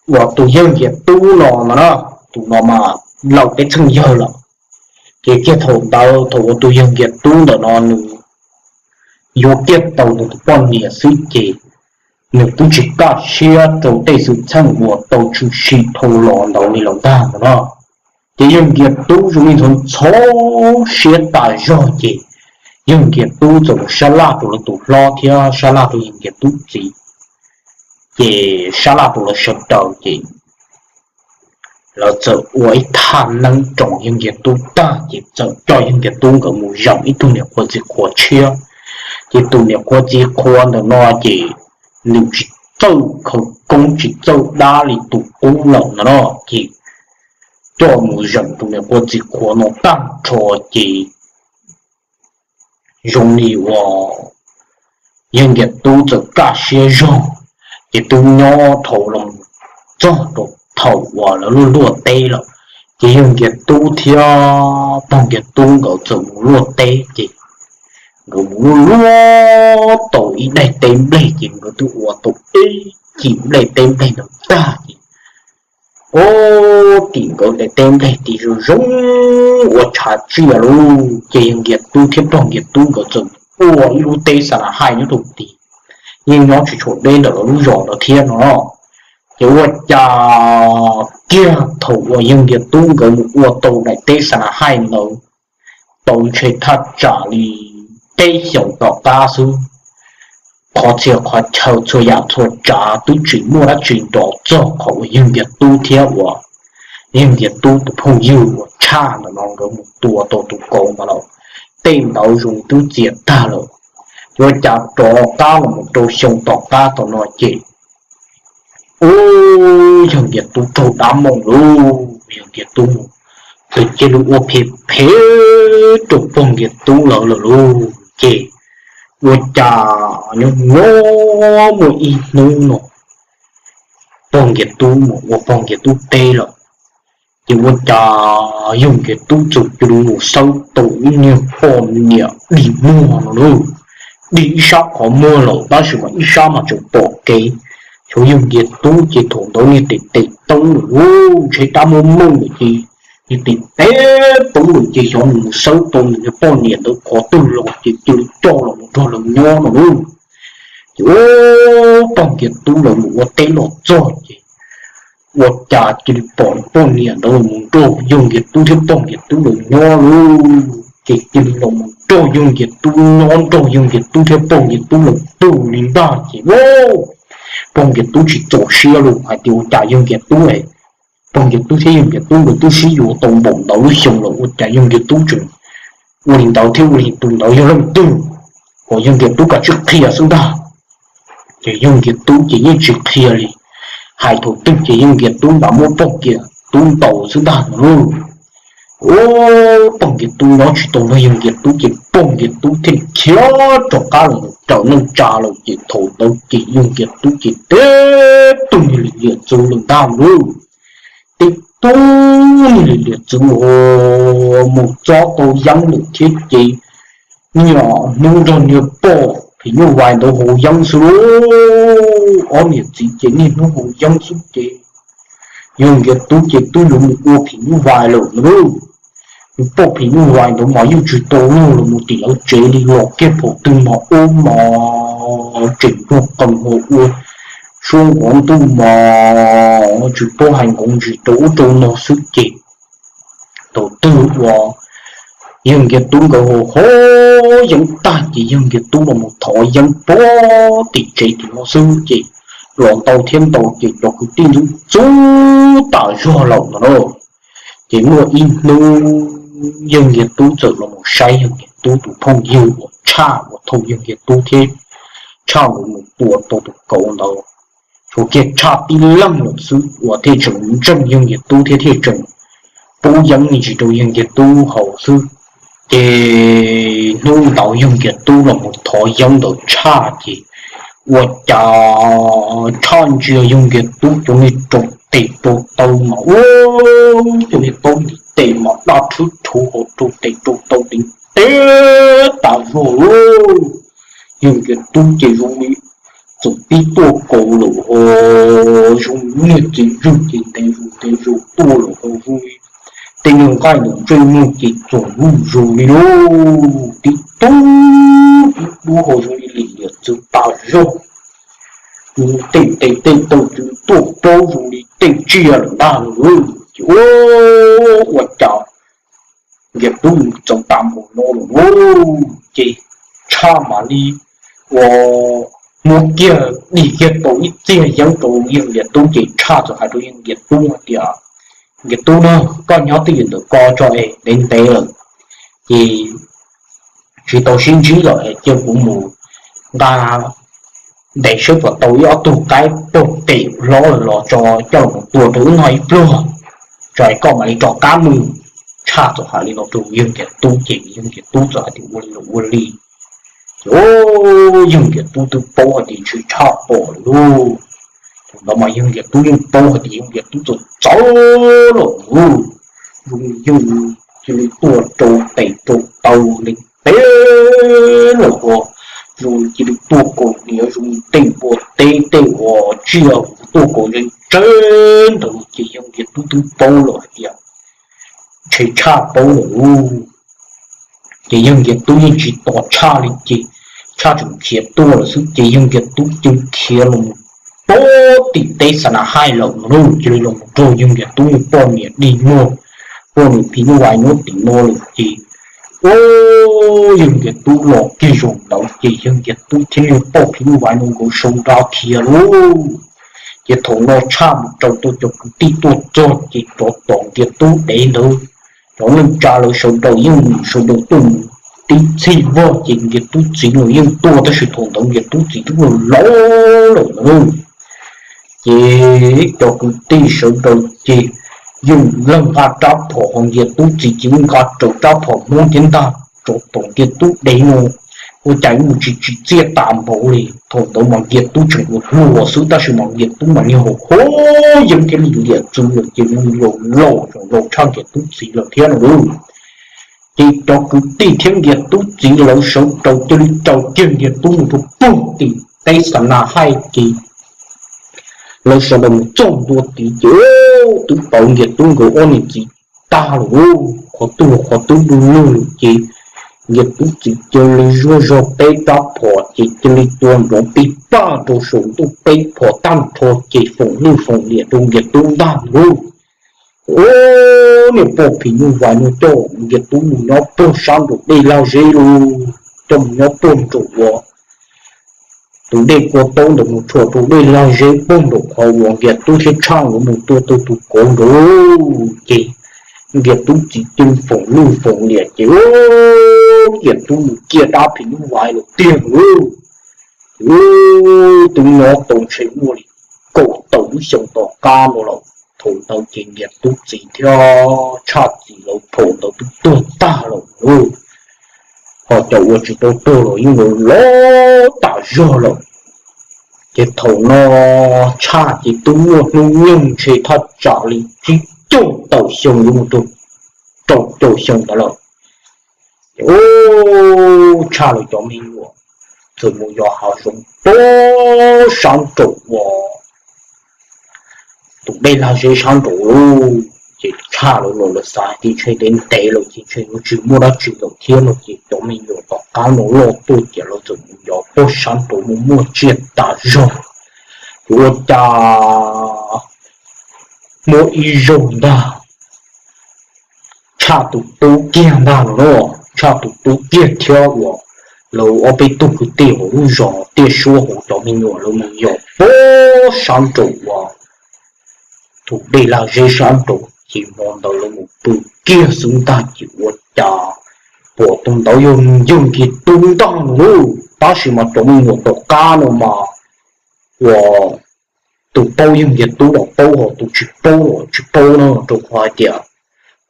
uas tus yawg Nkias Tub no no na, tus no mas laus peb txheej yawg lawm. Ces kiag thaum ntawd thaum uas tus yawg Nkias Tub ntawm no nws yuav kiag tau nws tus poj niam xwb ces nws twb tsis kaj siab rau tej xwm txheej uas tau tshwm sim dhau los ntawd li lawm ntag no na. Ces yawg Nkias Tub zoo li ntxhov ntxhov siab tas zog ces yawg Nkias Tub txawm mus sab laj rau lawv tus hlob thiab sab laj rau yawg Nkias Tub txiv, ces sab laj rau lawv sawv daws ces lawv txawm ua ib thaj neeb roos yawg Nkias Tub tag ces txawm coj yawg Nkias Tub nkawd mus zeem ib tug niam qhuav txiv qhuav tshiab. Ces tus niam qhuav txiv qhuav ntawm no ces nws tsis txawj khawv koob tsis txawj dab li tus qub lawm no na, ces coj mus zeem tus niam qhuav txiv qhuav no tag nrho ces zoo li uas yawg Nkias Tub txawm kaj siab zog, ces twb nyob dhau los txog rau thaum uas lawv luaj luaj teb lawm, ces yawg Nkias Tub thiab pog Nkias Tub nkawd txawm mus luaj teb ces nkawd mus luaj luaj tau ib daim teb nplej ces nkawd twb ua tau ib cim nplej teb nplej ntawd tag ces ua tim nkawd daim teb nplej tim zoo zoo ua tshav tsiaj lauj, ces yawg Nkias Tub thiab pog Nkias Tub nkawd txawm ua ib lub teb xa na haij nyob rau tid, yeej nyob tsis tshua deb ntawm lawv lub zos ntawd thiab no. Ces ua cas kiag thaum uas yawg Nkias Tub nkawd mus ua tau daim teb xa na haij ntawd tau ntshe thaj tsam li peb xyoos tom qab xwb, qhov txhia qhov chaw txhua yam txhua tsav twb tsis muaj dab tsi nrov txog qhov uas yawg Nkias Tub thiab uas yawg Nkias Tub tus phooj ywg uas tshaj ntawm no nkawd mus tua tau tus kauv ntawd lawm. Tej ntawd zoo twb txias tag lawm. Ua cas rov qab los mus rau xyoo tom qab tau no ces ub, yawg Nkias Tub raug dab moom lauj, yawg Nkias Tub mus ces cia li ua phem phem rau pog Nkias Tub lawv lawm lauj. Ces ua cas nyob nyob muaj ib hnub no pog Nkias Tub mus ua pog Nkias Tub teb lawm, ces ua cas yawg Nkias Tub txawm cia li mus xawb tau ib niag poj niam dig muag no lauj. Dig ib sab qhov muag lawm tab sis mas ib sab mas tseem pom kev. Xyov yawg Nkias Tub ces thaum ntawd niag tes tes teeb lawm lauj, ntshe dab muab mooj lawm ces niag tes tes teeb lawm ces xyov nws mus xawb tau nws niag poj niam ntawd qhov twg los ces cia li coj los mus nrog lawv nyob no lauj. Ces ub, pog Nkias Tub lawv mus ua teb los txog ces ua cas cia li pom poj niam ntawd los mus nrog yawg Nkias Tub thiab pog Nkias Tub lawv nyob lauj. Ces cia li los mus nrog yawg Nkias Tub nyob, nrog yawg Nkias Tub thiab pog Nkias Tub lawv tug li ntag ces pog Nkias Tub tsis txaus siab lauj, hais tias ua cas yawg Nkias Tub, pog Nkias Tub thiab yawg Nkias Tub nkawd twb sib yuav tau npaum ntawd lub xyoo lawm ua cas yawg Nkias Tub tseem ua li ntawd thiab, ua li tus ntawd yog leej twg, kom yawg Nkias Tub kav tsij qhia xwb ntag. Ces yawg Nkias Tub ces yeej tsis qhia li, hais thaum twg ces yawg Nkias Tub npaj muab pog Nkias Tub ntaus xwb ntag no lauj. Ub, pog Nkias Tub nyob tsis tau nrog yawg Nkias Tub ces pog Nkias Tub thiaj li khiav rov qab los mus raws neej tsa lawm ces thaum ntawd ces yawg Nkias Tub ces teb tug niag li liam txwv lawm ntag lauj. Teb tug niag li liam txwv mus txob tau yeeb lawm thiab ces niaj hnub nrog niag poj phim nyuj vais ntawd haus yeeb xwb lauj. Ob niam txiv ces niaj hnub haus yeeb xwb ces yawg Nkias Tub ces twb yuav mus ua phim nyuj vais lawm no lauj. Niag poj phim nyuj vais ntawd mas yeej tsis tau luag los mus tim lawv tsev li, los kiag pom twg mas ub mas tseem nrog qees ho ua suab nqov ntuj mas tsis paub hais nqov ntsis rau ub rau no xwb ces thaum twg uas yawg Nkias Tub nkawd haus haus yeeb tag ces yawg Nkias Tub los mus thov yeeb pog tim tsev tim no xwb ces los ntau thiab ntau ces cov kwv tij ntxub ntxub tas zog lawm no lauj. Ces muaj ib hnub yawg Nkias Tub txawm los mus saib yawg Nkias Tub tus phooj ywg uas Tshaj uas thaum yawg Nkias Tub thiab Tshaj nkawd mus tua tau tus kauv ntawd, tshuav kiag Tshaj tib leeg lawm xwb uas thiaj tseem ntseeg yawg Nkias Tub thiab thiaj tseem pub yeeb me ntsis rau yawg Nkias Tub haus xwb. Ces hnub ntawd yawg Nkias Tub los mus thov yeeb ntawm Tshaj ces ua cas Tshaj ntsia yawg Nkias Tub cov niag rau tes rau taw mas ua, cov niag taub ntiv tes mas daj rhwb rhuv hauv rau tes rau taw ntev ntev tas zog lauj. Yawg Nkias Tub ces zoo li txawm pib tuaj kaus lawm ho, zoo niag txiv zwj ces ntev zus ntev zus tuaj lawm ho zoo li tej niag nqaij ntawm ntsej muag ces txoom zuj zus li lauj, tib tug tib dub ho zoo li lim liam txwv tas zog. Tej ntes tej taw txwv tuaj plaub zoo li tej tsiaj lawm ntag lauj. Ces ua cas Nkias Tub mus txog tas npaum no lawm lauj, ces Tshaj mam li ua muab kiag dim kiag tau ib txiag yeeb rau yawg Nkias Tub ces Tshaj txawm hais rau yawg Nkias Tub hais tias, Nkias Tub na, koj nyob twj ywm ntawm ko tso es ntev ntev lawm ces tsis tau sib ntsib lawm es cia kuv mus nqa ntes saib puas tau ib ob tug qaib pog pem hlob lawm los tso coj los tua rau wb noj ib pluag, tso es koj mam li rov qab mus. Tshaj txawm hais li no rau yawg Nkias Tub ces yawg Nkias Tub txawm hais tias ua li los ua li. Ces yawg Nkias Tub twb paub hais tias ntshe Tshaj pom lawm lauj. Thaum ntawd mas yawg Nkias Tub yeej paub hais tias yawg Nkias Tub txawm txawv lawm lauj. Zoo yawg cia li tuaj rau tes rau taw ntev ntev lawm ho, zoo cia li tuaj kaus hniav zoo tej npua teb tej uas tsiaj tuaj kaus ze ntse ntawd ces yawg Nkias Tub twb paub lawm hais tias ntshe Tshaj paub lawm lauj. Ces yawg Nkias Tub yeej tsis tos Tshaj li ces Tshaj tseem khiav tuaj lawm xwb ces yawg Nkias Tub cia li khiav los mus pem tim teb Xa Na Haij lawm no lauj. Cia li los mus nrog yawg Nkias Tub niag poj niam dig muag, poj niam phim nyuj vais nyob tim no lawm ces, o, yawg Nkias Tub los kiag zaum ntawd ces yawg Nkias Tub thiab niag poj phim nyuj vais no nkawd sau nra khiav lauj. Ces thaum no Tshaj mus raws tau cov kwv tij tuaj txog ces rov tom Nkias Tub dev ntawd, cov neej tsa lawv sawv daws yeej sawv daws tuaj mus tib txhij vog ces Nkias Tub txiv los yeej tuaj tab sis thaum ntawd Nkias Tub txiv twb laus laus lawm na. Ces cov kwv tij sawv daws ces yeej leej nqa rab phom ho Nkias Tub txiv ces nqa raws rab phom Hmoob thiab ntag rov tom Nkias Tub dev no. Ua cas mus tsis tsim txiaj tas npaum li, thaum ntawd mas Nkias Tub tseem ua hluas xwb tab sis mas Nkias Tub mas niag haus hub yeeb thiab lim liam txwv lawm ces mus laus laus tshaj Nkias Tub txiv lawm thiab no lauj. Ces cov kwv tij thiab Nkias Tub txiv lawv sawv daws cia li raws kiag Nkias Tub mus rau puag tim teb Xa Na Haij ces lawv sawv daws mus txog ntua tid ces twb pom Nkias Tub nkawd ob niam txiv tag lawm, qhov twg qhov twb du lug lawm ces Nkias Tub txiv cia li zuaj zog peb rab phom ces cia li tua nrov pij paj rau saum ntuj peb phom tag nrho ces foom lwj foom liam rau Nkias Tub ntag lauj. Ub, niag poj phim nyuj vais no coj Nkias Tub mus nyob puag sab nraum dej lag zeb lauj, coj mus nyob puag nraum uas tus dej kua taub ntawd mus tshuam rau dej lag zeb puag nraum qhov uas Nkias Tub thiab Tshaj nkawd mus tua tau tus kauv nraud. Ces Nkias Tub txiv cia li foom lwj foom liam ces Nkias Tub mus ciaj dab phim nyuj vais lawm tiag lauj. Ces twb nyob tau ntshe muaj li kaum tawm lub xyoo tom qab no lawm. Thaum ntawd ces Nkias Tub txiv thiab Tshaj txiv lawv phaum ntawd twb tuag tag lawm lauj. Ho cov uas tsis tau tuag los yeej laus laus tas zog lawm. Ces thaum no Tshaj ces twb muaj hnub nyoog ntshe thaj tsam li tsib caug tawm xyoo yuav mus rau rau caum xyoo ntawd lawm. Ces Tshaj lawv cov me nyuam txawm mus yos hav zoov puag sab nraum uas tus dej lag zeb sab nraud lauj. Ces Tshaj lawv los lawv xav hais tias ntshe ntev ntev lawm ces ntshe yuav tsis muaj dab tsi lawm thiab no ces cov me nyuam tom qab no loj tuaj ces lawv txawm mus yos puag sab nraud mus muaj tsiaj tas zog. Ces ua cas muaj ib zaug ntag, Tshaj tus tub kiag ntag no, Tshaj tus tub kiag thiab uas lawv ob peb tug kwv tij hauv lub zos Tiaj Suab hauv cov me nyuam lawv mus yos puag sab nraum uas tus dej lag zeb sab nraud ces hmo ntawd lawv mus pw kiag xwb ntag ces ua cas pom tus ntawd yog yawg Nkiag Tub ntag lauj. Tab sis mas cov me nyuam tom qab no mas uas tus paub yawg Nkiag Tub los paub, ho tus tsis paub los tsis paub na, rau qhov hais tias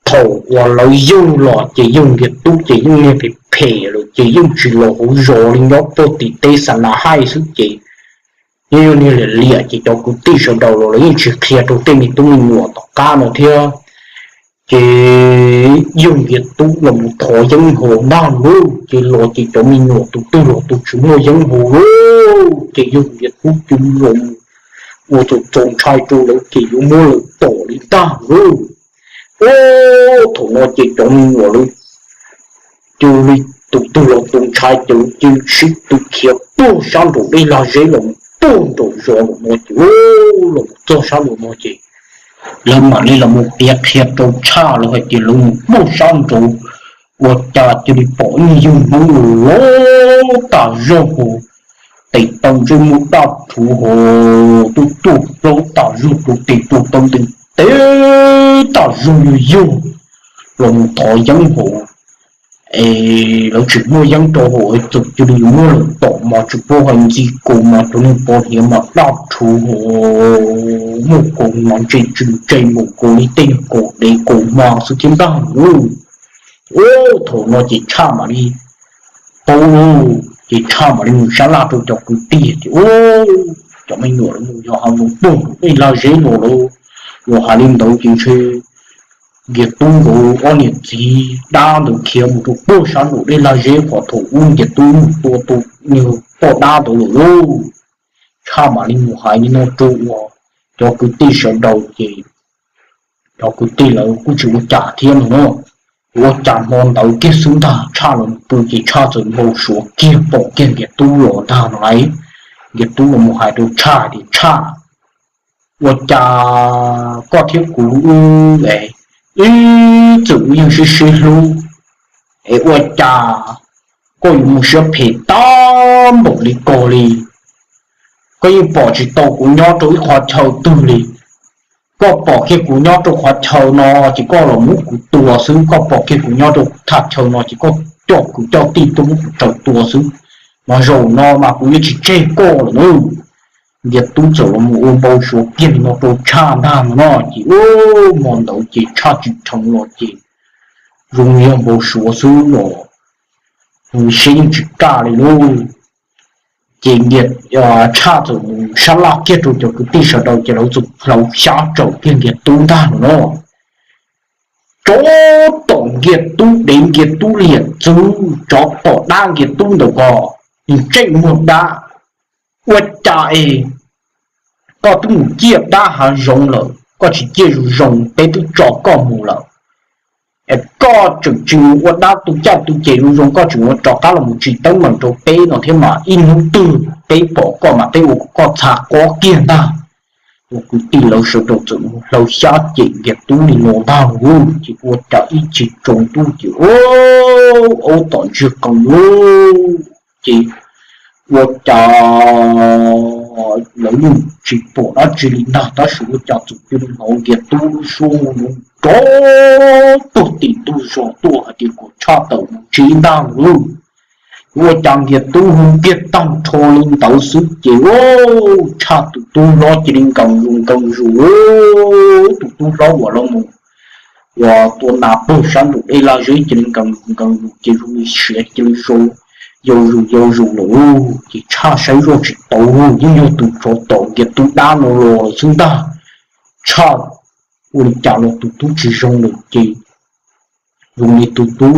thaum uas lawv yug los ces yawg Nkiag Tub ces yeej niag phem phem lawm ces yeej tsis los hauv zos li, nyob puag tim teb xa na haij xwb ces yeej yog niag liam liam ces cov kwv tij sawv daws los lawv yeej tsis qhia rau tej me tub me nyuam tom qab no thiab. Ces yawg Nkiag Tub los mus thov yeeb haus ntag lauj, ces los ces cov me nyuam tus twg los tus tsis muaj yeeb haus lauj, ces yawg Nkiag Tub cia li los mus ua txaus ntshai rau lawv ces yuav muab lawv tom li ntag lauj. Ub, thaum no ces cov me nyuam lawv cia li tus twg los tus ntshai ces lawv cia li sib tw khiav puag sab nraum dej lag zeb los mus puag nraum zos lawm no ces, los mus txog sab nraum no ces lawv mam li los mus piav qhia rau Tshaj lawv hais tias lawv mus puag sab nraud ua cas cia li pom ib yawg Hmoob los tas zog hos, tes taw ntsej muag daj rhuv hos, tuaj tuaj plaub tas zog rau tes rau taw ntev ntev tas zog yog yog los mus thov yeeb hos. Es lawv tsis muaj yeeb rau hauv, txawm cia li yuav muab lawv tom mas tsis paub hais ntxi kaus mas cov niag pov hniav mas daj rhuv hos, muaj kaus mas ntse tsw ntse mus kaus li tej kaus dev kaus hma xwb thiab ntag lauj. Ub, thaum no ces Tshaj mam li paub lauj, ces Tshaj mam li mus sab laj rau cov kwv tij tias, Ub, cov me nyuam lawv mus yos hav zoov puag nraum dej lag zeb los lawm. Yog hais li ntawd ces ntshe Nkiag Tub nkawd ob niam txiv dab ntawd khiav mus rau puag sab nraum dej lag zeb qhov thaum ub Nkiag Tub mus tua tus niag poj dab ntawd lawm lauj. Tshaj mam li mus hais li no rau uas cov kwv tij sawv daws ces cov kwv tij lawv kuj tsis ua cas thiab no na. Ua cas hmo ntawd kiag xwb ntag Tshaj los pw ces Tshaj txawm npau suav kiag pom kiag Nkiag Tub los ntag no lauj. Nkiag Tub los mus hais rau Tshaj tias, Tshaj, ua cas koj thiab kuv wb, wb txawm wb yeej sib sib hlub, es ua cas koj yuav mus siab phem tag npaum li ko li? Koj yeej pom tsis tau kuv nyob rau ib qhov chaw twg li. Koj pom kiag kuv nyob rau qhov chaw no ces koj los muab kuv tua xwb, koj pom kiag kuv nyob rau thaj chaw no ces koj coj kwv coj tij tuaj muab kuv raws tua xwb. Mas zaum no mas kuv yuav tsis tseg koj lawm na. Nkiag Tub txawm los mus ua npau suav kiag li no rau Tshaj ntag no no ces, hmo ntawd ces Tshaj tsis dheev los ces zoo yog npau suav xwb los, siab yeej tsis kaj li lauj. Ces Tshaj txawm mus sab laj kiag rau cov kwv tij sawv daws ces lawv txawm hlawv xyab tsaum kiag Nkiag Tub ntag no no. Tsov tom Nkiag Tub dev, Nkiag Tub liam txwv, tsov tom dab Nkiag Tub ntawm ko, ntsej muag dab. Ua cas es koj twb mus ciaj dab hav zoov lawm, koj tsis ciaj zoo zoo peb twb tso koj mus lawm, es koj tseem tsis mus ua dab tu caj tu ces zoo zoo, koj tseem ua rov qab los mus tsis teeb meem rau peb no thiab mas ib hnub twg peb pom koj mas peb ua kom koj txha qob kiag ntag. Ua kwv tij lawv sawv daws txawm mus hlawv xyab cem Nkiag Tub li no ntag lauj, ces ua cas ib chim tsaus ntuj ces aub tom ntsiag qees lauj, ces ua cas lawv yeej tsis pom dab tsi li ntag, tab sis ua cas txawm cia li hnov Nkiag Tub lub suab nrov puag tim ntug zos tuaj hais tias kom Tshaj tawm mus ntsib ntag lauj. Ua cas Nkiag Tub hu kiag tag nrho li ntawd xwb ces Tshaj tus tub hlob cia li nkees zus nkees zus, tus tub hlob uas los mus uas tua nas puag sab nraum dej laj zeb cia li nkees zus nkees zus ces zoo li siav cia li yau zus yau zus lawm. Ces Tshaj saib zoj tsis tau, yeej yog tus tsov tom Nkiag Tub dab no los lawm xwb ntag. Tshaj ua li cas los tus tub tsis zoo lawm ces zoo li tus tub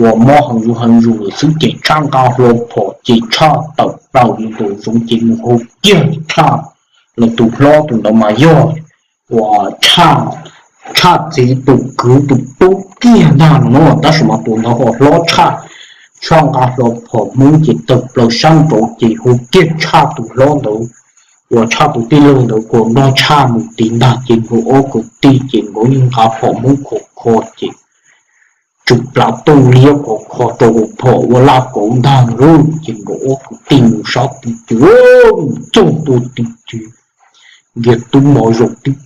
uas mob heev zus heev zus lawm xwb ces Tshaj nqa hlo phom ces Tshaj tawm plaws mus nraum zoov ces mus hu kiag Tshaj, los tus hlob tus ntawd mas yog uas Tshaj txiv tus kwv tus tub kiag ntag no, tab sis mas tus ntawd ho hlob tshaj. Tshaj nqa hlo phom Hmoob ces tawm plaws sab nraud ces hu kiag Tshaj tus hlob ntawd uas Tshaj tus tij laug ntawd kom nrog Tshaj mus tid ntag ces nkawd ob kwv tij ces nkawd yeej nqa phom Hmoob khov kho ces tsw plav tuj liab khov kho rau hauv phom ua laj kauv ntag lauj. Ces nkawd ob kwv tij mus sab tid ces mus txog ntua tid ces Nkiag Tub mos zaum tib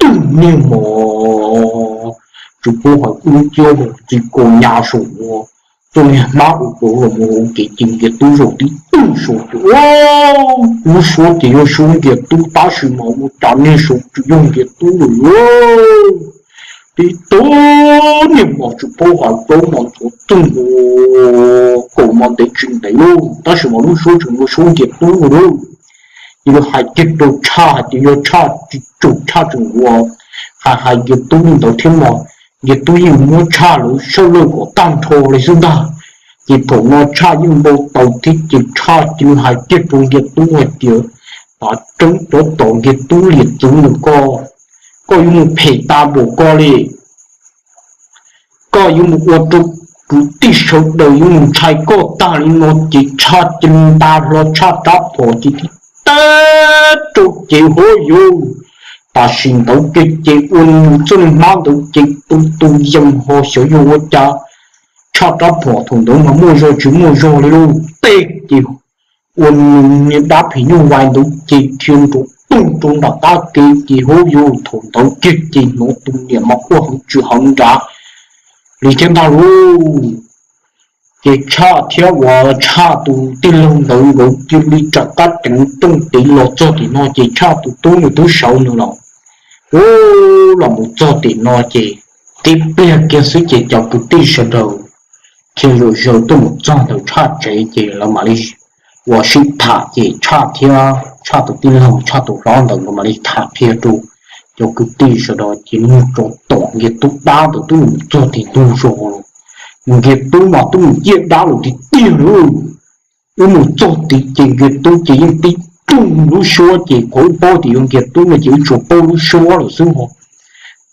tug niag mos, tsis paub hais dub nciab ntxi ko nyas saum ua niag hmab ua pov los mus ua kev ces Nkias Tub zaum tib tug saud ces lub suab ces yog suab Nkias Tub tab sis mas ua cas niag saud tsis yog Nkias Tub lawm. Tib tug niag mos tsis paub hais plaub mos ntxhuav txooj kaum mos ntev tsis ntev lauj, tab sis mas lub suab tseem ua suab Nkias Tub lauj. Ces lawv hais kiag rau Tshaj hais tias yog Tshaj tsis tsum Tshaj tseem ua hais hais Nkias Tub li ntawd thiab mas Nkias Tub yeej muab Tshaj lawv sawb lawj kom tag nrho li xwb ntag. Ces thaum no Tshaj yeej npau taws thiab ces Tshaj cia li hais kiag rau Nkias Tub hais tias, Tav tseeb cov tom Nkias Tub liam txwv ntawm koj, koj yuav mus phem tas npaum koj li. Koj yuav mus ua rau kwv tij sawv daws yuav mus ntshai koj tag li no. Ces Tshaj cia li nta hlo Tshaj rab phom ces tib teg rau ces hov yus, tam sim ntawd kiag ces ua nws txoj niag hmab ntawd ces tu tu yees ho xyov yog ua cas Tshaj rab phom thaum ntawd mas muaj zog tsis muaj zog li lauj, teg ces ua nws niag dab phim nyuj vais ntawd ces dhia nrov toog rau nram qab kev ces hov yus, thaum ntawd kiag ces hnov tus niam mas quaj heev tsis heev nrad li thiab ntag lauj. Ces Tshaj thiab uas Tshaj tus tij laug ntawd nkawd cia li rov qab ceev rooj tid los txog tim no ces Tshaj tus tub nws twb sawv nws los, ub, los mus txog tim no ces tib pliag kiag xwb ces cov kwv tij sawv daws thiaj zaum zaws tuaj mus txog ntawm Tshaj tsev ces lawv mam li ua sib tham ces Tshaj thiab Tshaj tus tij laug Tshaj tus hlob ntawd nkawd mam li tham qhia rau cov kwv tij sawv daws ces nug rau tom Nkias Tub dab ntawd twb mus txog tim ntug zos los, Nkias Tub mas twb mus ciaj dab lawm tiag tiag lauj. Wb mus txog tid ces Nkias Tub ces yeej tib rooj lub suab ces qhov wb paub tias yog Nkias Tub no ces wb tsuas paub lub suab lawm xwb ho.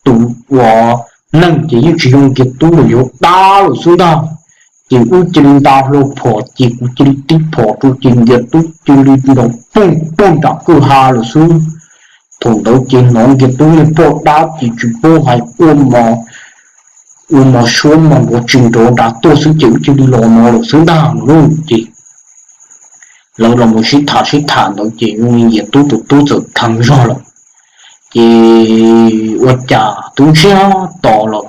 Tus uas neeg ces yeej tsis yog Nkias Tub lawm, yog dab lawm xwb ntag. Ces wb cia li nta hlo phom ces kuv cia li tib phom rau ces Nkias Tub cia li nrov poog poog nram kwj ha lawm xwb. Thaum ntawd ces hnov Nkias Tub niag poj dab ces tsis paub hais ua mos, ua mos suab mos nrov tsis nrov nrad tuaj xwb ces wb cia li los no lawm xwb ntag no lauj. Ces lawv los mus sib tham sib tham ntawd ces Nkias Tub tus tub txawm dheev zog lawm. Ces ua cas twb ntsiag to lawm,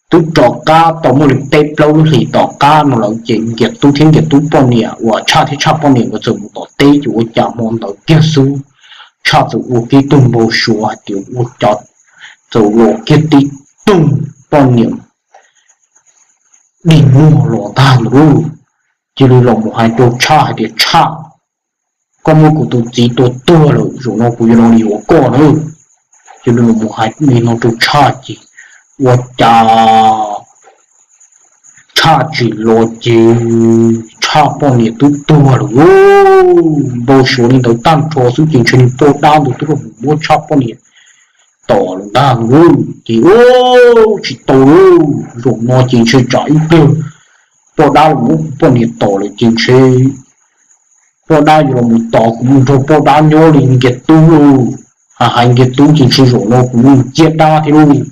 twb rov qab tau muaj li peb plaub lub hlis tom qab no lawm ces Nkias Tub thiab Nkias Tub poj niam uas Tshaj thiab Tshaj poj niam nkawd txawm mus tom teb ces ua cas hmo ntawd kiag xwb Tshaj txawm ua kiag tug npau suav hais tias ua cas txawm los kiag tib tug poj niam dig muag los ntag ntawd lauj. Cia li los mus hais rau Tshaj hais tias Tshaj, koj muab kuv tus txiv tua tuag lawm, zaum no kuv yuav los li yuav koj na. Cia li los mus hais li no rau Tshaj ces ua cas Tshaj tsis los ces Tshaj poj niam twb tuag lawm lauj. Npau suav li ntawd tag nrho xwb ces ntshe niag poj dab ntawd twb los mus muab Tshaj poj niam tom lawm ntag lauj. Ces ua tsis tau lauj, zaum no ces ntshe tsam ib pliag poj dab los muab kuv poj niam tom lawm ces ntshe poj dab yuav los mus tos kuv mus nrog poj dab nyob li Nkias Tub lauj. Hais hais Nkias Tub ces ntshe zaum no kuv mus ciaj dab thiab lauj.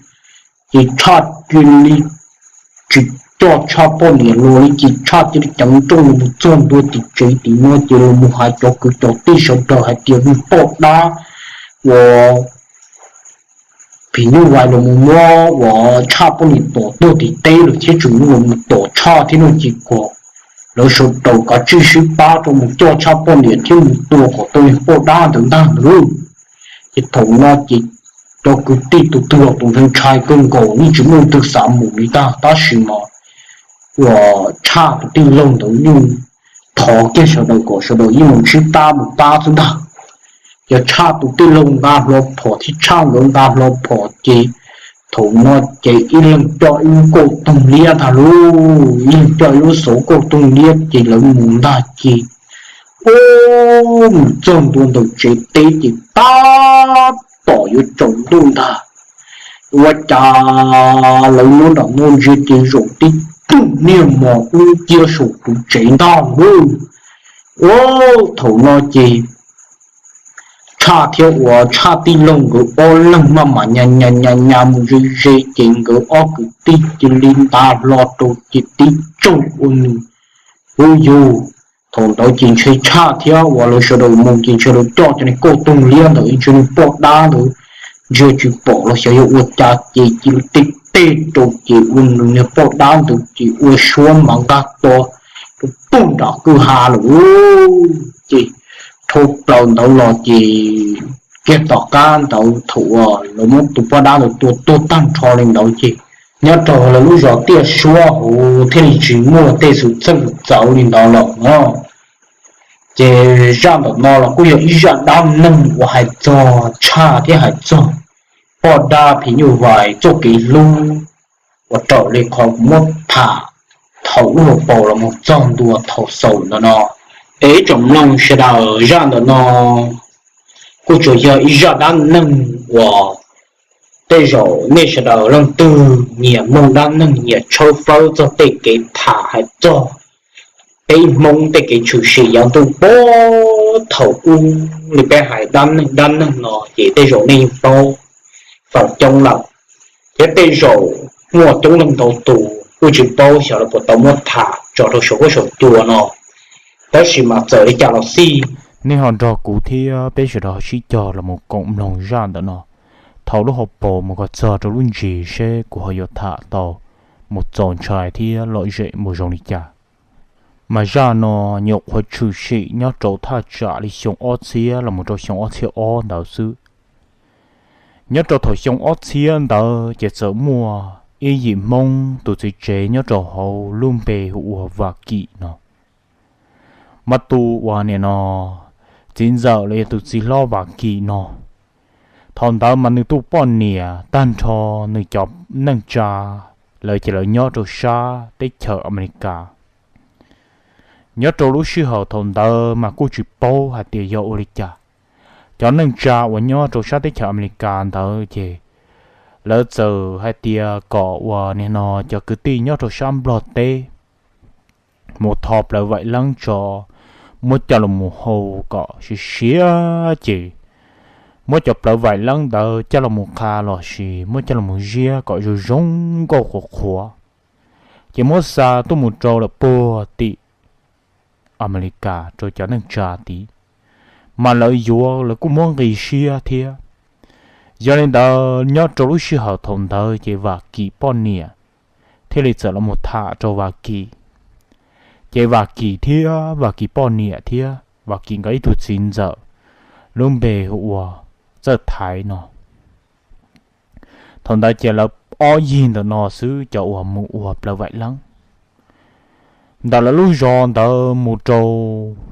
Ces Tshaj cia li tsis coj Tshaj poj niam los li ces Tshaj cia li ceev nrooj los mus txog ntua tim tsev tim no ces los mus hais cov kwv cov tij sawv daws hais tias niag poj dab uas phim nyuj vais los mus muab uas Tshaj poj niam tom tuag tim teb lawm thiab tseem los mus tom Tshaj thiab no ces kom lawv sawv daws kav tsij sib pab rau mus coj Tshaj poj niam thiab mus tua kom tau niag poj dab ntawd ntag ntag lauj. Ces thaum no ces cov kwv tij tus twg los tus ntshai ntshai kawg nkaus yeej tsis muaj leej twg xav mus li ntag tab sis mas uas Tshaj tus tij laug ntawd yeej thov kiag sawv daws kom sawv daws yeej mus sib pab mus pab xwb ntag. Yog Tshaj tus tij laug nqa hlo phom thiab Tshaj nkawd nqa hlo phom ces thaum no ces ib leeg coj ib lub kauj toog liab ntag lauj, ib leeg coj ib lub xauv kauj toog liab ces lawv mus ntag ces ub, mus txog ntua ntawm tsev teb ces tab tom yuav tsaus ntuj ntag. Ua cas lawv nyob nram no ntsia ces zaum tib tug niag mos ub ciab saum tus tsev ntag lauj. Ua thaum no ces Tshaj thiab uas Tshaj tij laug nkawd ob leeg maj mam nyas nyas nyas nyas mus ze ze ces nkawd ob kwv tij cia li nta hlo rau ces tib tsaug ua nws. Ub yug, thaum ntawd ces ntshe Tshaj thiab uas lawv sawv daws mus ces ntshe lawv coj cov niag kauj toog liab ntawd ntshe niag poj dab ntawd ntsia tsis pom los xyov yog ua cas ces cia li tib teb rau ces ua nws niag poj dab ntawd ces ua suab mas nqaj to rau pug nram kwj ha lawm. Ces dhau plaws ntawd los ces kiag tom qab ntawd thaum uas lawv muab tus poj dab ntawd tua tuag tag nrho li ntawd ces nyob rau lawv lub zos Tiaj Suab hauv thiaj li tsis muaj tej xwm txheej txawv li ntawd lawm no. Ces zaj ntawm no los kuj yog ib zaj dab neeg uas hais txog tshaj thiab hais txog poj dab phim nyuj vais txoj kev hlub uas raws li qhov kuv muab tham thaum lub hauv paus los mus txog ntua thaum xaus ntawm no. Es ib tsoom mloog sawv daws, zaj ntawm no kuj tsuas yog ib zaj dab neeg uas tej zaum nej sawv daws leej twg nyiam mloog dab neeg nyiam tshawb fawb txog tej kev tham hais txog peb Hmoob tej kev tshwm sim yav ntuj puag thaum ub li peb hais dab neeg dab neeg no ces tej zaum nej yeej paub feem coob lawm, thiab tej zaum muaj coob leej ntau tus kuj tsis paub xyov lawv puas tau muab tham tso rau saum huab saum cua no. Tab sis mas txawm li cas los xij, nej ho nrog kuv thiab peb sawv daws sib cog los mus koom mloog zaj ntawm no thaum lub hauv paus mus kom txog rau lub ntsis seb kuv ho yuav tham tau mus txaus ntshai thiab lom zem mus zoo li cas. Mas zaj no nyuam qhuav tshwm sim nyob rau thaj tsam li xyoo ob txhiab los mus rau xyoo ob txhiab ob ntawd xwb. Nyob rau thaum xyoo ob txhiab ntawd ces txawm muaj ib yim Hmoob tus txiv tsev nyob rau hauv lub npe hu ua Vam Kim no. Mas tus uas nim no txiv ntxawm los yog tus txiv hlob Vam Kim no, thaum ntawd mas nws tus poj niam tag nrho nws cov neej tsa lawv ces lawv nyob rau sab teb chaws Amelikas. Nyob rau lub sij hawm thaum ntawd mas kuj tsis paub hais tias yog ua li cas, cov neej tsa uas nyob rau sab teb chaws Amelikas ntawd ces lawv txawm hais tias kom uas nim no cov kwv tij nyob rau sab Nplog teb mus tho plaws vaim leeb tso, muab coj los mus hau kom siav siav ces muab cov plaws vaim leeb ntawd coj los mus qha los sis muab coj los mus ziab kom zoo zoo nkauj qhuav qhuav, ces muab xa tuaj mus rau lawm puag tim Amelikas rau cov neej tsa tid, mas lawv yuav lawv kuj muab nqi siab thiab. Yog li ntawd nyob rau lub sij hawm thaum ntawd ces Vam Kim poj niam thiaj li txawm los mus tham rau Vam Kim. Ces Vam Kim thiab Vam Kim poj niam thiab Vam Kim nkawd ib tug txiv ntxawm lub npe hu ua Txawj Thaiv no, thaum ntawd ces lawv ob yig ntawm no xwb cov uas mus ua plaws vaim leeb. Ntawm lawv lub zos ntawd mus rau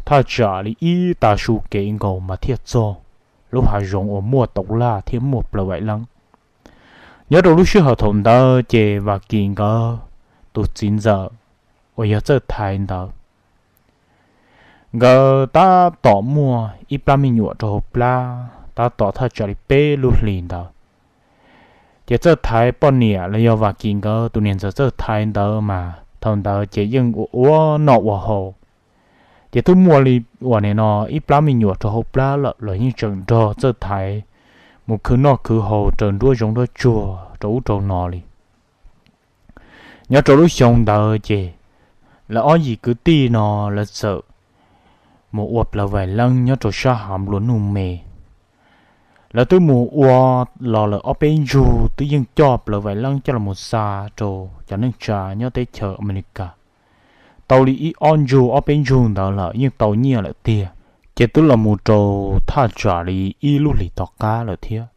thaj tsam li ib tag su kev nkaus mas thiaj txog lub hav zoov uas muaj tauv laj thiab muaj plaws vaim leeb. Nyob rau lub sij hawm thaum ntawd ces Vam Kim nkawd tus txiv ntxawm uas yog Txawj Thaiv ntawd, nkawd tab tom muaj ib plab me nyuam rau hauv plab tab tom thaj tsam li peb lub hlis ntawd. Ces Txawj Thaiv poj niam los yog Vam Kim nkawd tus niam ntxawm Txawj Thaiv ntawd mas thaum ntawd ces yeej ua ua noj ua haus, ces twb muaj li uas nim no ib plab me nyuam rau hauv plab lawm los yeej tseem nrog Txawj Thaiv mus khwv noj khwv haus raws nruab zoov nruab tsuag rau ub rau no li. Nyob rau lub xyoo ntawd ces lawv ob yim kwv tij no lawv txawm mus ua plaws vaim leeb nyob rau sab hav nplua nuj me. Lawv twb mus ua los lawm ob peb ntsug, twb yeej coj plaws vaim leeb coj los mus xa rau cov neej tsa nyob teb chaws Amelikas tau li ib ob ntsug ob peb ntsug ntawd lawm yeej tau nyiaj lawm tiag. Ces twb los mus rau thaj tsam li ib lub hlis tom qab lawm thiab.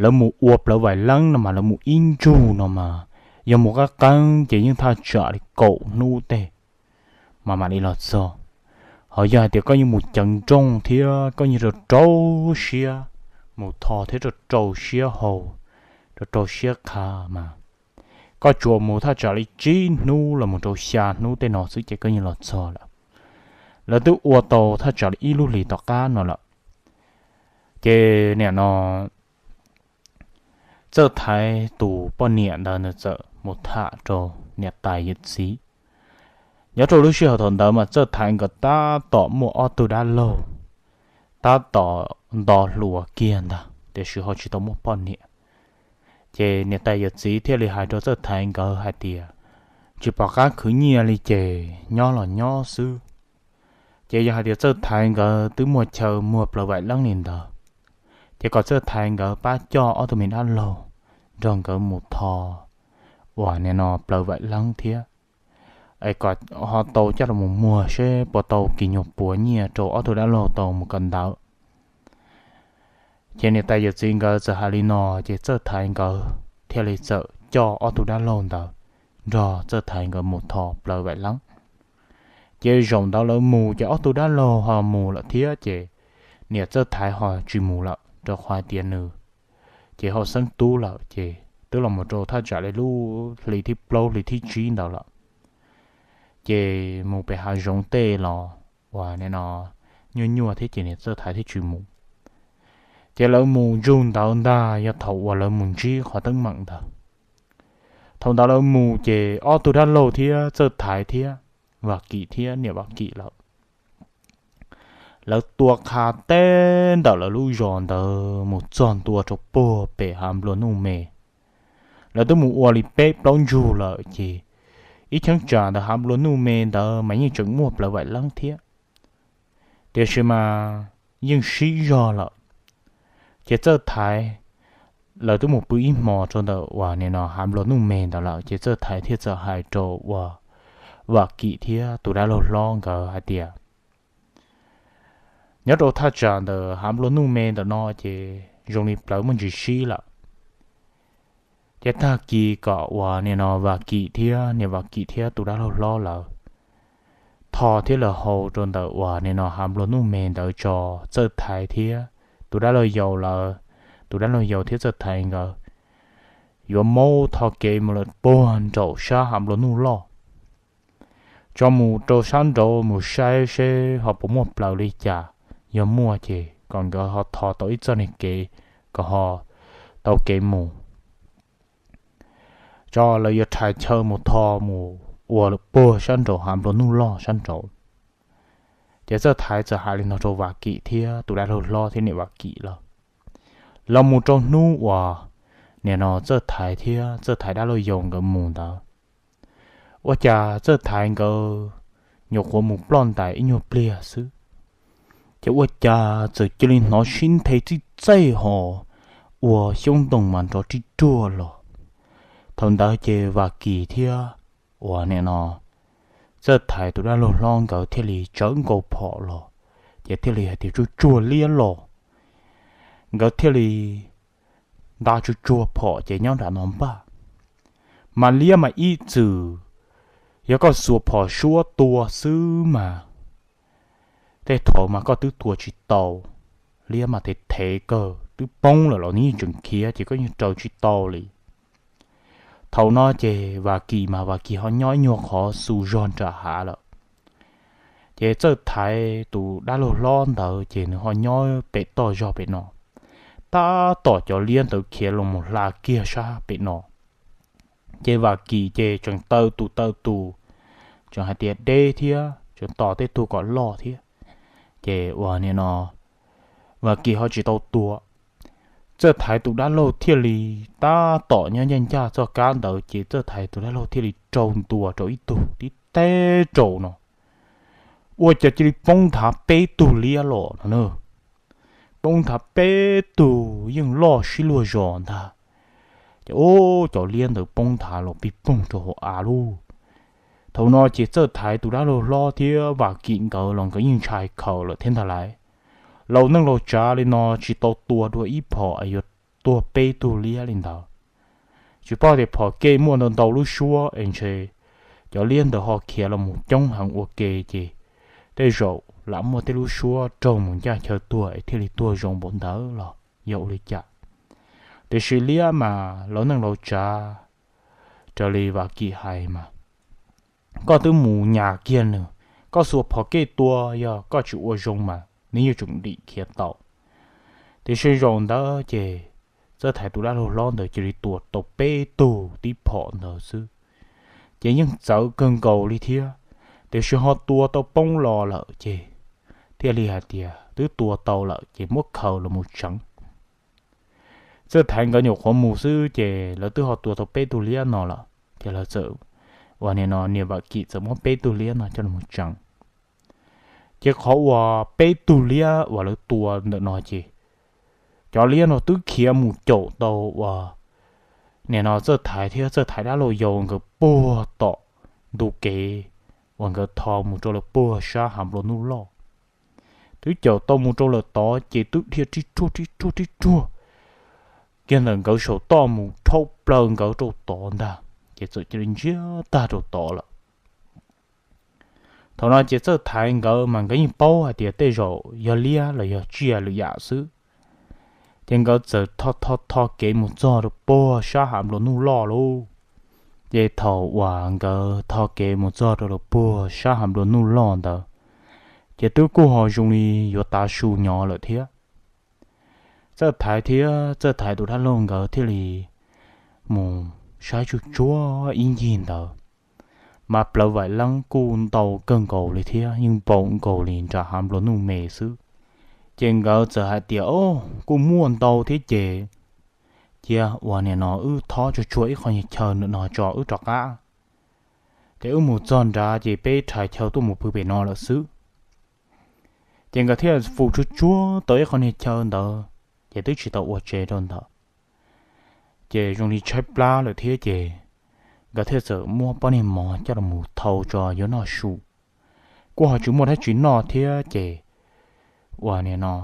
Lawv mus ua plaws vaim leeb no mas lawv mus ib ntsug no mas yog mus qab qeeb ces yeej thaj tsam li kaum hnub tej mas mam li los txog. Ho yog hais tias koj yeej mus ceev nrooj thiab koj yeej rau rau siab mus tho thiab rau rau siab haus, rau rau siab qha mas koj tsuas mus thaj tsam li tsib hnub los mus rau xya hnub tej no xwb ces koj yeej los txog lawm. Lawv twb ua tau thaj tsam li ib lub hlis tom qab no lawm. Ces nim no Txawj Thaiv tus poj niam ntawd nws txawm mus tham rau niam tais yawm txiv. Nyob rau lub sij hawm thaum ntawd mas Txawj Thaiv nkawd tab tom muaj ob tug dab laug tab tom nto hluas kiag ntag, tiam sis ho tsis tau muaj poj niam. Ces niam tais yawm txiv thiaj li hais rau Txawj Thaiv nkawd hais tias, tsis pom qab khwv nyiaj li ces nyob los nyob xwb. Ces yog hais tias Txawj Thaiv nkawd twb muaj chaw muag plaws vaim leeb li ntawd, ces kom Txawj Thaiv nkawd pab coj ob tug me dab laug nrog nkawd mus tho uas nim no plaws vaim leeb thiab, es kom ho tau coj los mus muag seb puas tau kis nyuag puav nyiaj rau ob tug dab laug tau mus kawm ntawv. Ces niam tais yawm txiv nkawd txawm hais li no, ces Txawj Thaiv nkawd thiaj li txawm coj ob tug dab laug ntawd nrog Txawj Thaiv nkawd mus tho plaws vaim leeb. Ces zaum ntawd lawv mus ces ob tug dab laug ho mus lawm thiab, ces niam Txawj Thaiv ho tsis mus lawm rau qhov hais tias nws ces ho xeeb tub lawm, ces twb los mus rau thaj tsam li lub hli thib plaub hli thib tsib ntawd lawm. Ces mus pem hav zoov tej los uas nim no nyuaj nyuaj thiab ces niam Txawj Thaiv thiaj tsis mus. Ces lawv mus ntsug ntawd ntag yog thaum uas lawv mus ntsib qhov teeb meem ntawd. Thaum ntawd lawv mus ces ob tug dab laug thiab Txawj Thaiv thiab Vam Kim thiab niam Vam Kim lawm, lawv tua qha teb ntawm lawv lub zos ntawd mus txog ntua rau puag pem hav nplua nuj me. Lawv twb mus ua li peb plaub ntsug lawm ces ib cheeb tsam ntawm hav nplua nuj me ntawd mas yeej tseem muaj plaws vaim leeb thiab, tiam sis mas yeej sib zog lawm. Ces Txawj Thaiv lawv twb mus pw ib hmos rau ntawm uas nim no hav nplua nuj me ntawd lawm, ces Txawj Thaiv thiaj txawm hais rau uas Vam Kim thiab tus dab laug hlob nkawd hais tias, nyob rau thaj tsam ntawm hav nplua nuj me ntawm no ces zoo li plaws muaj ntsis sib lawm. Ces tag kis kom uas nim no Vam Kim thiab niam Vam Kim thiab tus dab laug hlob lawv tho thiab lawv hau rau ntawm uas nim no hav nplua nuj me ntawd tso, Txawj Thaiv thiab tus dab laug yau lawv, tus dab laug yau thiab Txawj Thaiv nkawd yuav maub tho kev mus lawm puag nraum sab hav nplua nuj loj, tso mus rau sab nraud mus saib seb ho puas muaj plaws li cas. Yog muaj ces kom nkawd ho tho tau ib txoj niag kev kom ho tau kev mus. Tso lawv yuav rhais chaw mus tho mus ua lawm puag sab nraud hav nplua nuj loj sab nraud. Ces Txawj Thaiv txawm hais li no rau Vam Kim thiab tus dab laug hlob thiab niam Vam Kim lawm. Los mus rau hnub uas nim no Txawj Thaiv thiab Txawj Thaiv dab laug yau nkawd mus ntawd, ua cas Txawj Thaiv nkawd nyuam qhuav mus ploj ntais ib nyuag pliag xwb, ces ua cas txawm cia li hnov sib nthe txij txaij hos ua xyoob ntoo mas nrov rij ruag los. Thaum ntawd ces Vam Kim thiab uas nim no Txawj Thaiv tus dab laug hlob nkawd thiaj li tsawv nkaus phom los, ces thiaj li hais tias tsuag tsuag liab los. Nkawd thiaj li nta tsuag tsuag phom ces nyob nram no npaj. Mas liab mas ib txwm yog koj xuas phom suab tua xwb mas tej thaum mas koj twb tua tsis tau. Liab mas thev thev kawg, twb poob lawm los nws yeej tseem khiav ces koj yeej raws tsis tau li. Thaum no ces Vam Kim mas Vam Kim ho nyob ib nyuag qhov xu zog nram hav lawm. Ces Txawj Thaiv tus dab laug hlob ntawd ces nws ho nyob pem toj zog pem no, tab tom cov liab ntawd khiav los mus hla kiag sab pem no. Ces Vam Kim ces tseem taw tus taw tus, tseem hais tias deb thiab tseem tos tej tug kom loj thiab. Ces uas nim no Vam Kim ho tsis tau tua. Txawj Thaiv tus dab laug thiaj li tab tom nyob ncaj ncaj txoj kab ntawd ces Txawj Thaiv tus dab laug thiaj li rau ntua rau ib tug tib teb rau no, ua cas cia li poob nthav peb tug liab los no na. Poob nthav peb tug yeej loj sib luag zos ntag. Ces ub, cov liab ntawd poob nthav los pig poog rau hauv av lauj. Thaum no ces Txawj Thaiv tus dab laug hlob thiab Vam Kim nkawd los nkawd yeej ntshai khaws lawm thiab ntag lauj. Laus neej laus tsav li no tsis tau tua dua ib phom es yuav tuag peb tug liab li ntawd. Tsis paub tias phom kej muaj ntau ntau lub suab es ntshe cov liab ntawd ho khiav los mus coob heev ua ke ces tej zaum lam muaj tej lub suab raug mus ncaj chaw tuag es thiaj li tuag zoo npaum ntawd los yog ua li cas. Tiam sis liab mas laus neej laus tsav, raws li Vam Kim hais mas koj twb mus nyas kiag nws, koj xuas phom kej tua yog koj tsis ua zoo mas nws yeej tseem dim khiav tau. Tiam sis zaum ntawd ces Txawj Thaiv tus dab laug hlob ntawd cia li tua tau peb tug tib phom ntawd xwb, ces yeej txawv kawg nkaus li thiab. Tiam sis ho tua tau poob los lawm ces thiaj li hais tias twb tua tau lawm ces muab khaws los mus tseev. Txawj Thaiv nkawd nyuam qhuav mus xwb ces lawv twb ho tua tau peb tug liab no lawm ces lawv txawm, uas nim no niam Vam Kim txawm muab peb tug liab no coj los mus tseev. Ces qhov uas peb tug liab uas lawv tua ntawm no ces cov liab no twb khiav mus caum tau uas nim no Txawj Thaiv thiab Txawj Thaiv dab laug yau nkawd puag tom ntu kev uas nkawd tho mus rau lawm puag sab hav nplua nuj loj. Twb caum tau mus rau lawm tod ces twb dhia rib ruag rib ruag rib ruag kiag ntawm nkawd saum toj mus dhau plaws nkawd rau tod ntag, ces txawm cia li ntsiag tag rau tod lawm. Thaum no ces Txawj Thaiv nkawd mas nkawd yeej paub hais tias tej zaum yog liab los yog tsiaj lwm yam xwb, ces nkawd txawm tho tho tho kev mus txog rau puag sab hav nplua nuj loj lauj. Ces thaum uas nkawd tho kev mus txog rau lawm puag sab hav nplua nuj loj ntawd, ces twb kuj ho zoo li yuav tav su nyob lawm thiab. Txawj Thaiv thiab Txawj Thaiv tus dab laug nkawd thiaj li mus saib tsuj tsuag ib ncig ntawd, mas plawv vaim leeb kuj ntau kawg nkaus li thiab yeej npaum nkaus li nram hav nplua nuj me xwb. Ces nkawd txawm hais tias, O, kuj muaj ntau thiab ces cia uas nim no wb thob tsuj tsuag ib qho chaw ntawm no tso wb rov qab, ces wb mus txog nrad ces peb rhais chaw tuaj mus pw pem no lawm xwb. Ces nkawd thiaj fus tsuj tsuag tau ib qho chaw ntawd, ces twb tsis tau ua tsev rau ntawd, ces zoo li tshaib plab lawm thiab ces nkawd thiaj txawm muab pob niag mov coj los mus thau tso yuav noj su. Kuj ho tsis muaj dab tsi noj thiab ces uas nim no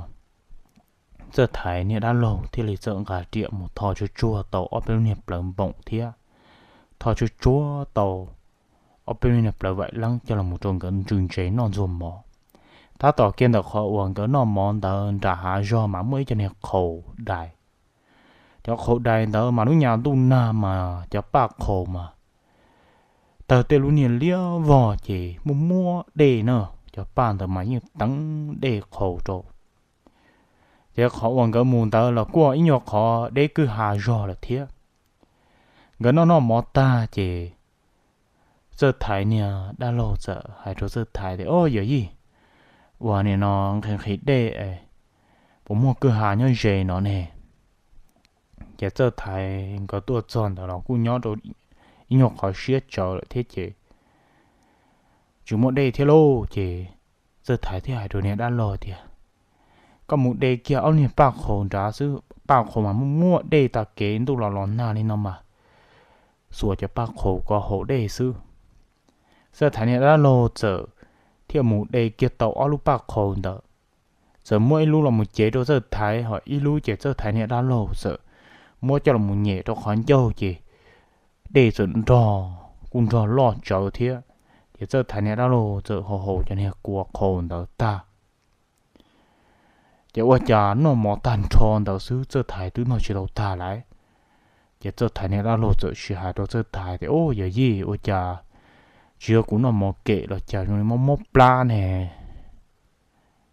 Txawj Thaiv niag dab laug thiaj li txawm nqa riam mus thov tsuj tsuag tau ob peb lub niag plawv npoom thiab thov tsuj tsuag tau ob peb lub niag plawv vaim leeb coj los mus rau nkawd ntsws ntsev noj ntxuag mov. Tab tom kiag ntawm qhov uas nkawd noj mov ntawd nram hav zog mas muaj ib co niag qhaus dais. Cov qhaus dais ntawd mas lub nyas ntuj nag mas cov paj qhaus mas tawg tej lub niag liab vog ces muaj muaj dej na, cov paj ntawd mas yeej teev dej qhaus rau. Ces qhov uas nkawd mus ntawd los kuj ib nyuag qhov deb kwj ha zog lawm thiab. Nkawd noj noj mov tag ces Txawj Thaiv niag dab laug txawm hais rau Txawj Thaiv tias, O yawm yij, uas nim no nqhis nqhis dej, puas muaj kwj ha nyob ze no ne? Ces Txawj Thaiv nkawd tuaj txog ntawd los kuj nyob rau ib nyuag qhov siab tsawv lawm thiab ces tsis muaj dej thiab lauj. Ces Txawj Thaiv thiaj hais rau niag dab laug tias, Koj mus de kiag ob niag paj qhaus nrad xwb, paj qhaus mas muaj muaj dej tas kev ntuj los los nag li no mas xuas cov paj qhaus kom haus dej xwb. Txawj Thaiv niag dab laug txawm thiaj mus de kiag tau ob lub paj qhaus ntawd, txawm muab ib lub los mus cev rau Txawj Thaiv, ho ib lub ces Txawj Thaiv niag dab laug txawm muab coj los mus nyem rau qhov ncauj ces dej txawm nrog, kuj nrog loj tsawv thiab. Ces Txawj Thaiv niag dab laug txawm haus haus cov niag kua qhaus ntawd tag, ces ua cas noj mov tag nrho ntawd xwb Txawj Thaiv twb noj tsis tau tag lawm. Ces Txawj Thaiv niag dab laug txawm sis hais rau Txawj Thaiv tias, O yawm yij, ua cas tsis yog kuv noj mov kem los cas zoo li mob mob plab ne?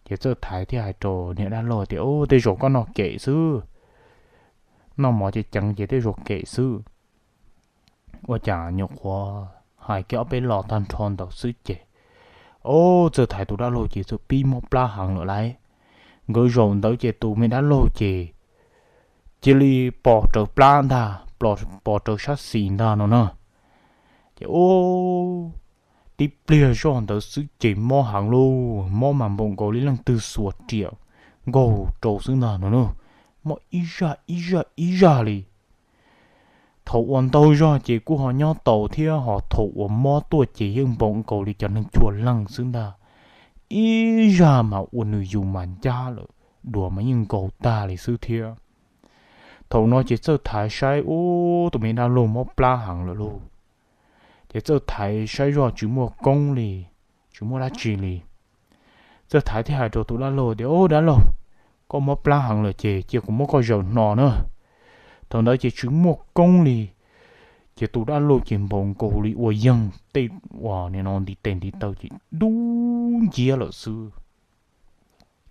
Ces Txawj Thaiv thiaj hais rau niag dab laug tias, O, tej zaum koj noj kem xwb, noj mov ceev ceev ces tej zaum kem xwb. Ua cas nyuam qhuav hais kiag ob peb los tag nrho ntawd xwb ces, o, Txawj Thaiv tus dab laug ces txawm pib mob plab heev lawm lauj. Nkawd zaum ntawd ces tus me dab laug ces cia li pos rawv plab ntag, pos rawv sab xis ntag no na. Ces o, tib pliag zoj ntawd xwb ces mob heev lauj, mob mas npaum nkaus li leej twg xuas riam nkaug rau xwb ntag no na. Mob ib zaj ib zaj ib zaj li. Thaum uas ntau zog ces kuj ho nyob tau thiab, ho thaum uas mob tuaj ces yeej npaum nkaus li cov neeg chua leeg xwb ntag. Ib zaj mas ua nws yus mas ncab lawm, duav mas yeej nkaus tag li xwb thiab. Thaum no ces Txawj Thaiv saib, u, tus me dab laug mob plab heev lawm lauj. Ces Txawj Thaiv saib zoj tsis muaj koob li, tsis muaj dab tsi li. Txawj Thaiv thiaj hais rau tus dab laug tias, O dab laug, koj mob plab heev lawm ces cia kuv muab koj zaws hno na. Thaum ntawd ces tsis muaj koob li, ces tus dab laug ces npaum nkaus li ua yeeg tej uas nim no ntiv tes ntiv taw ces dub nciab lawm xwb.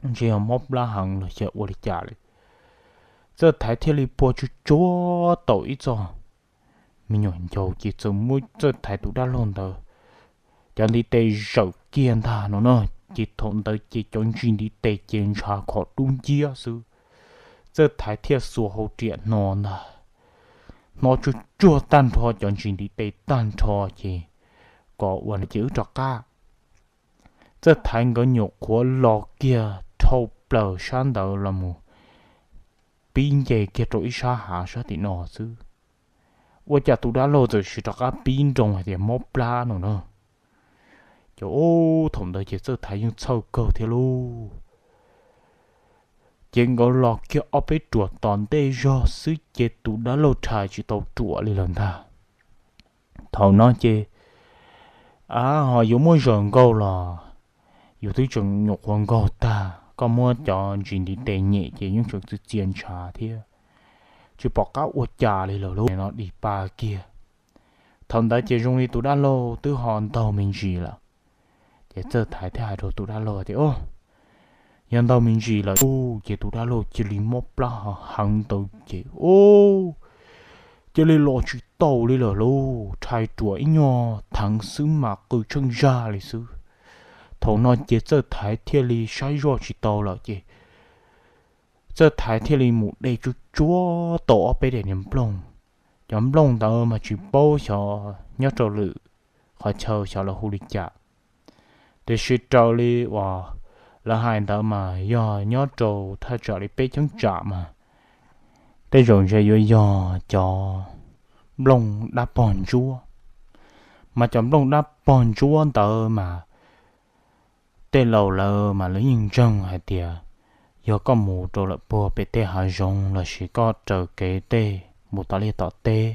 Ntshe yog mob plab heev los xyov ua li cas li. Txawj Thaiv thiaj li pua tsuj tsuag tau ib txoj me nyuam ncauj ces txawm muab Txawj Thaiv tus dab laug ntawd cov ntiv tes zawm kiag ntag no na. Ces thaum ntawd ces cov ntsis ntiv tes ces ntshav khov dub nciab xwb. Txawj Thaiv thiaj xuas hau riam hno ntag, hno tsuj tsuag tag nrho cov ntsis ntiv tes tag nrho ces kom ua no ces wb rov qab. Txawj Thaiv nkawd nyuam qhuav los kiag dhau plaws sab ntawd los mus pib nce kiag rau ib sab hav sab tim no xwb. Ua cas tus dab laug txawm sis rov qab pib nroo hais tias mob plab no na. Ces thaum ntawd ces Txawj Thaiv yeej txhawj kawg thiab lauj. Ces nkawd los kiag ob peb ruam tom ntej zog xwb ces tus dab laug rhais tsis tau ruam li lawm ntag. Thaum no ces, a, ho yuav muab zaws nkaug los yus twb tseem nyuam qhuav nkaug tag, koj muab cov ntsis ntiv tes nyem ces yeej tseem txias txias ntshav thiab, tsis pom qab ua cas li lawm lauj. No dim pa kiag. Thaum ntawd ces zoo li tus dab laug twb ho ntaug me ntsis lawm. Ces Txawj Thaiv thiaj hais rau tus dab laug tias, Yog ntaug me ntsis lawm ces tus dab laug cia li mob plab ho heev ntawd ces, cia li los tsis tau li lawm lauj, rhais ruam ib nyuag theev xwb mas qw tsheej zaj li xwb. Thaum no ces Txawj Thaiv thiaj li saib zoj tsis tau lawm ces Txawj Thaiv thiaj li mus de tsuj tsuab tau ob peb daim niag nplooj. Cov nplooj ntawd mas tsis paub xyov nyob rau lwm qhov chaw xyov lawv hu li cas, tiam sis raws li uas lawv hais ntawd mas yog nyob rau thaj tsam li peb cheeb tsam mas tej zaum ntshe yuav yog cov nplooj dab pog ntsuab. Mas cov nplooj dab pog ntsuab ntawd mas tej laus lawv mas lawv yeej ntseeg hais tias yog koj mus rau lawm puag pem tej hav zoov lossis koj raws kev tej mus tom liaj tom teb,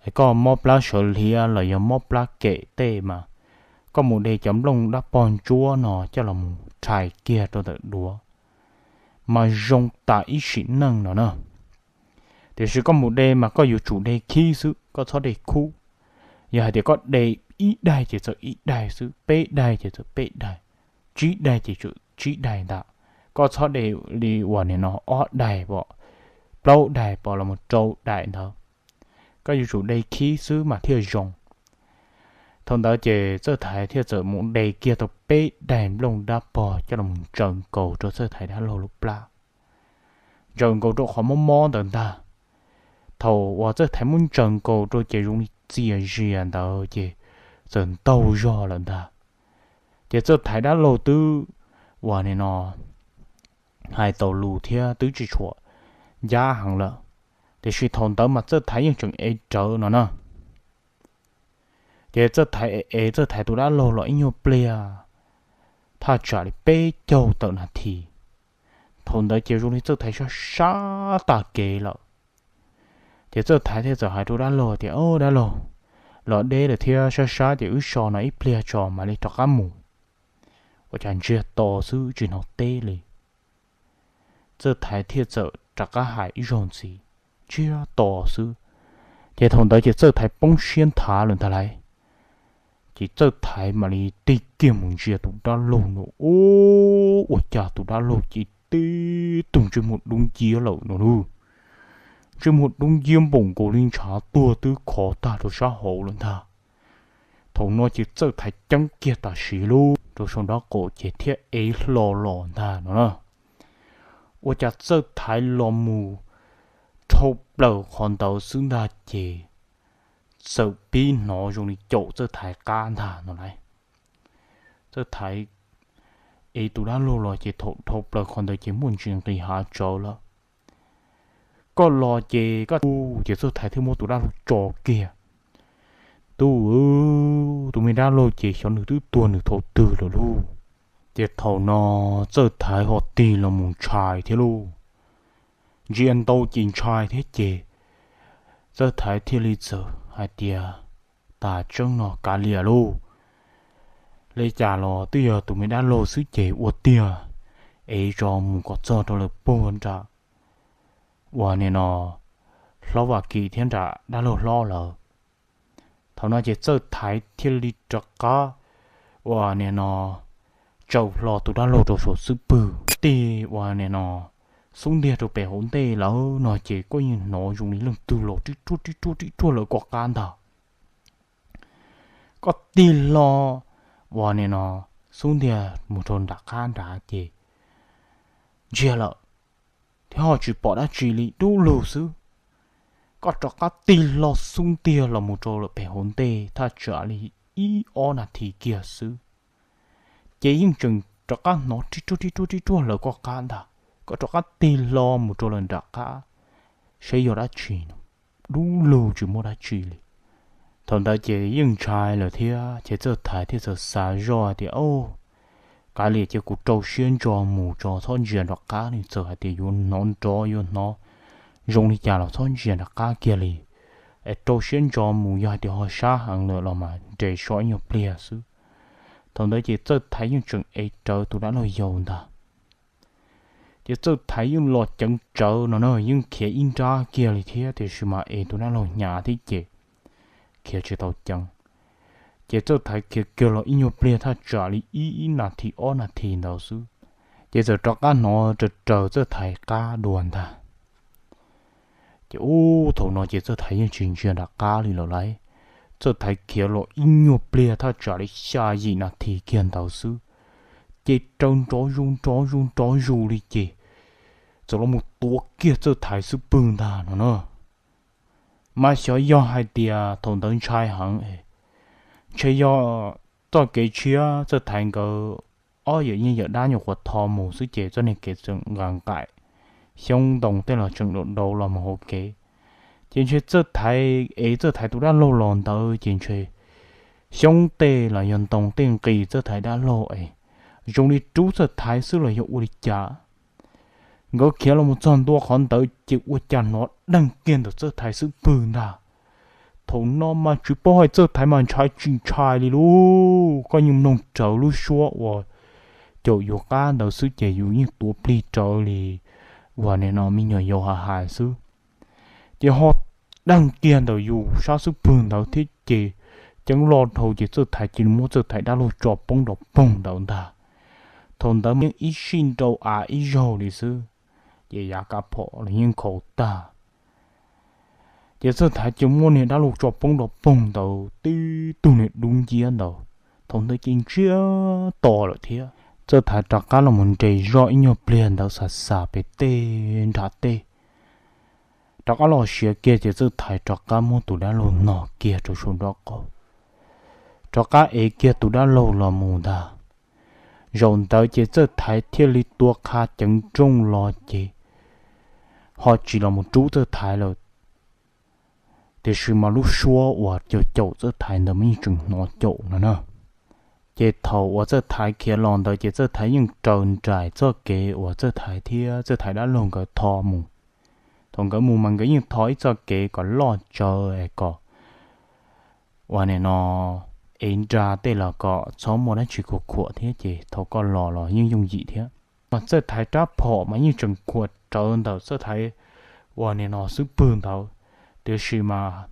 es koj mob plab sawv liab los yog mob plab kem tej mas koj mus de cov nplooj dab pog ntsuab no coj los mus rhais kiag rau ntawm duav mas zoo tas ib sim neej no na. Tiam sis koj mus de mas koj yuav tsum de khib xwb, koj txhob de khub. Yog hais tias koj de ib daig ces txawm ib daig xwb, peb daig ces txawm peb daig, tsib daig ces txawm tsib daig ntag. Koj txhob de li uas nim no ob daig pom, plaub daig pom los mus rau daim ntawd. Koj yuav tsum de khib xwb mas thiaj zoo. Thaum ntawd ces Txawj Thaiv thiaj txawm mus de kiag tau peb daig nplooj dab pog coj los ntsaws nkaus rau Txawj Thaiv dab laug lub plab, ntsaws nkaus rau qhov mob mob ntawd ntag. Thaum uas Txawj Thaiv muab ntsaws nkaus rau ces zoo li txias zias ntawd ces txawm ntaug zog lawm ntag. Ces Txawj Thaiv dab laug twb uas nim no hais tau lus thiab twb tsis tshua ncab heev lawm, tiam sis thaum ntawd mas Txawj Thaiv yeej tseem ev rawv no na. Ces Txawj Thaiv ev Txawj Thaiv tus dab laug los ib nyuag pliag, thaj tsam li peb caug tawm nas this, thaum ntawd ces zoo li Txawj Thaiv sab sab tas kev lawm. Ces Txawj Thaiv thiaj txawm hais rau dab laug tias, Au dab laug, los deb lawm thiab sab sab ces wb so no ib pliag tso mam li rov qab mus. Ua cas ntsiag to xwb tsis hnov teb li. Txawj Thaiv thiaj txawm rov qab hais ib zaug ntxiv, ntsiag to xwb. Ces thaum ntawd ces Txawj Thaiv poob siab nthav lawm ntag lauj. Ces Txawj Thaiv mam li tig kiag mus ntsia tus dab laug no, ua cas tus dab laug ces tib tug ntsej muag dub nciab lawm no lauj. Ntsej muag dub nciab npaum nkaus li ntshav tuag twb khov tag rau sab hauv lawm ntag. Thaum no ces Txawj Thaiv ceeb kiag tam sim lub rau saum nraub qaum ces thiaj ev hlo los ntag no na. Ua cas Txawj Thaiv los mus dhau plaws qhov ntawd xwb ntag ces txawm pib hnov zoo li caum Txawj Thaiv qab ntag no lauj. Txawj Thaiv ev tus dab laug los ces thaum dhau plaws qhov ntawd ces muaj ntsis nqis hav tsawv lawm. Koj los ces koj, ces Txawj Thaiv thiaj muab tus dab laug tso kiag. Tub, tus me dab laug ces xyov nws twb tuag nws thaum twg lawm lauj. Ces thaum no Txawj Thaiv ho tig los mus ntshai thiab lauj. Ntsia ntau ces ntshai thiab ces Txawj Thaiv thiaj li txawm hais tias, Tas tseeb no kav liam lauj, li cas los twb yog tus me dab laug xwb ces ua tiag, ev tso mus kom txog rau lawm puag nram uas nim no Hlob Vam Kim thiab nram dab laug hlob lawm. Thaum no ces Txawj Thaiv thiaj li rov qab uas nim no tsaws hlo tus dab laug rau saum xub pwg. Tig uas nim no xub ntiag rau pem hauv ntej lawm no ces koj yeej hnov zoo li leej twg los rib ruaj rib ruaj rib ruaj lawv koj qab ntag. Koj tig hlo uas nim no xub ntiag mus rau nram qab nrad ces ntsiag lawm, thiab ho tsis pom dab tsi li dub lug xwb. Koj rov qab tig hlo xub ntiag los mus rau lawm pem hauv ntej thaj tsam li ib ob nas this kiag xwb, ces yeej tseem rov qab hnov rib ruaj rib ruaj rib ruaj lawv koj qab ntag. Koj rov qab tig hlo mus rau lawm nram qab saib yog dab tsi no. dub lug tsis muaj dab tsi li. Thaum ntawd ces yeej ntshai lawm thiab ces Txawj Thaiv thiaj txawm xav zoj tias, Au, kav liam ces kuv rau siab ntso mus tso, txhob ntsia rov qab li. Txawm hais tias yuav hnov nrov yuav hnov zoo li cas los txhob ntsia rov qab kiag li, es rau siab ntso mus, yog hais tias ho sab heev lawm los mas nres so ib nyuag pliag xwb. Thaum ntawd ces Txawj Thaiv yeej tseem ev rawv tus dab laug yau ntag. Ces Txawj Thaiv yeej los ceev rawv no na, yeej khiav ib nrab kiag li thiab, tiam sis mas ev tus dab laug hnyav thiab ces khiav tsis tau ceev. Ces Txawj Thaiv khiav kiag los ib nyuag pliag thaj tsam li ib, ib nas this ob nas this ntawd xwb, ces txawm rov qab hnov raws raws Txawj Thaiv qab dua ntag. Ces ub, thaum no ces Txawj Thaiv yeej tsis ntsia nram qab li lawm lauj. Txawj Thaiv khiav los ib nyuag pliag thaj tsam li xya yim nas this kiag ntawd xwb, ces raws nrov zus nrov zus nrov zus li ces txawm los mus tuav kiag Txawj Thaiv xub pwg ntag no na. Mas xyov yog hais tias thaum ntawd ntshai heev, ntshe yog txoj kev tshiab Txawj Thaiv nkawd ob yawm yeej yawm dab nyuam qhuav tho mus xwb ces txoj niag kev tseem nqa nqaim, xyoob ntoo tej los tseem daum daus los mus hauv kev. Ces ntshe Txawj Thaiv ev Txawj Thaiv tus dab laug los ntawd ces ntshe xyoob tej los yog ntoo tej nqis Txawj Thaiv dab laug es zoo li rub Txawj Thaiv xwb los yog ua li cas. Nkawd khiav los mus txog ntua qhov ntawd ces ua cas hnov deeg kiag ntawm Txawj Thaiv xub pwg ntag. Thaum no mas tsis paub hais Txawj Thaiv mas ntshai tsis ntshai li lauj, koj yeej mloog rawv lub suab uas caum yus qab ntawd xwb ces yus yeej tuav plig rawv li uas nim no me nyuam yaus ha hais xwb. Ces ho deeg kiag ntawm yus sab xub pwg ntawd thiab ces ceeb loj dhau ces Txawj Thaiv cia li muab Txawj Thaiv dab laug tso poob nrov poog ntawd ntag. Thaum ntawd yeej ib sij nrau av ib zaug li xwb, ces yav kav phom los yeej nkhaus tag. Ces Txawj Thaiv cia li muab niag dab laug tso poob nrov poog ntawd tib tug niag dub nciab ntawd, thaum ntawd ces ntsiag to lawm thiab. Txawj Thaiv rov qab los mus nres zoj ib nyuag pliag ntawd xav xav pem tej nram tej, rov qab los siav kiag ces Txawj Thaiv rov qab muab tus dab laug nog kiag rau saum nraub qaum, rov qab ev kiag tus dab laug los mus ntag. Zaum ntawd ces Txawj Thaiv thiaj li tua qha ceev nrooj los ces ho tsis los mus rub Txawj Thaiv lawm, tiam sis mas lub suab uas caum caum Txawj Thaiv ntawd mas yeej tseem hnov caum no na. Ces thaum uas Txawj Thaiv khiav los ntawd ces Txawj Thaiv yeej raws nraim txoj kev uas Txawj Thaiv thiab Txawj Thaiv dab laug nkawd tho mus. Thaum nkawd mus mas nkawd yeej tho ib txoj kev kom loj tsawv es kom uas nim no ev nra tej los kom txhob muaj dab tsi khuam khuam thiab ces thaum koj los los yeej yooj yim thiab. Mas Txawj Thaiv rab phom mas yeej tseem khuam rawv ntawm Txawj Thaiv uas nim no xub pwg ntawd, tiam sis mas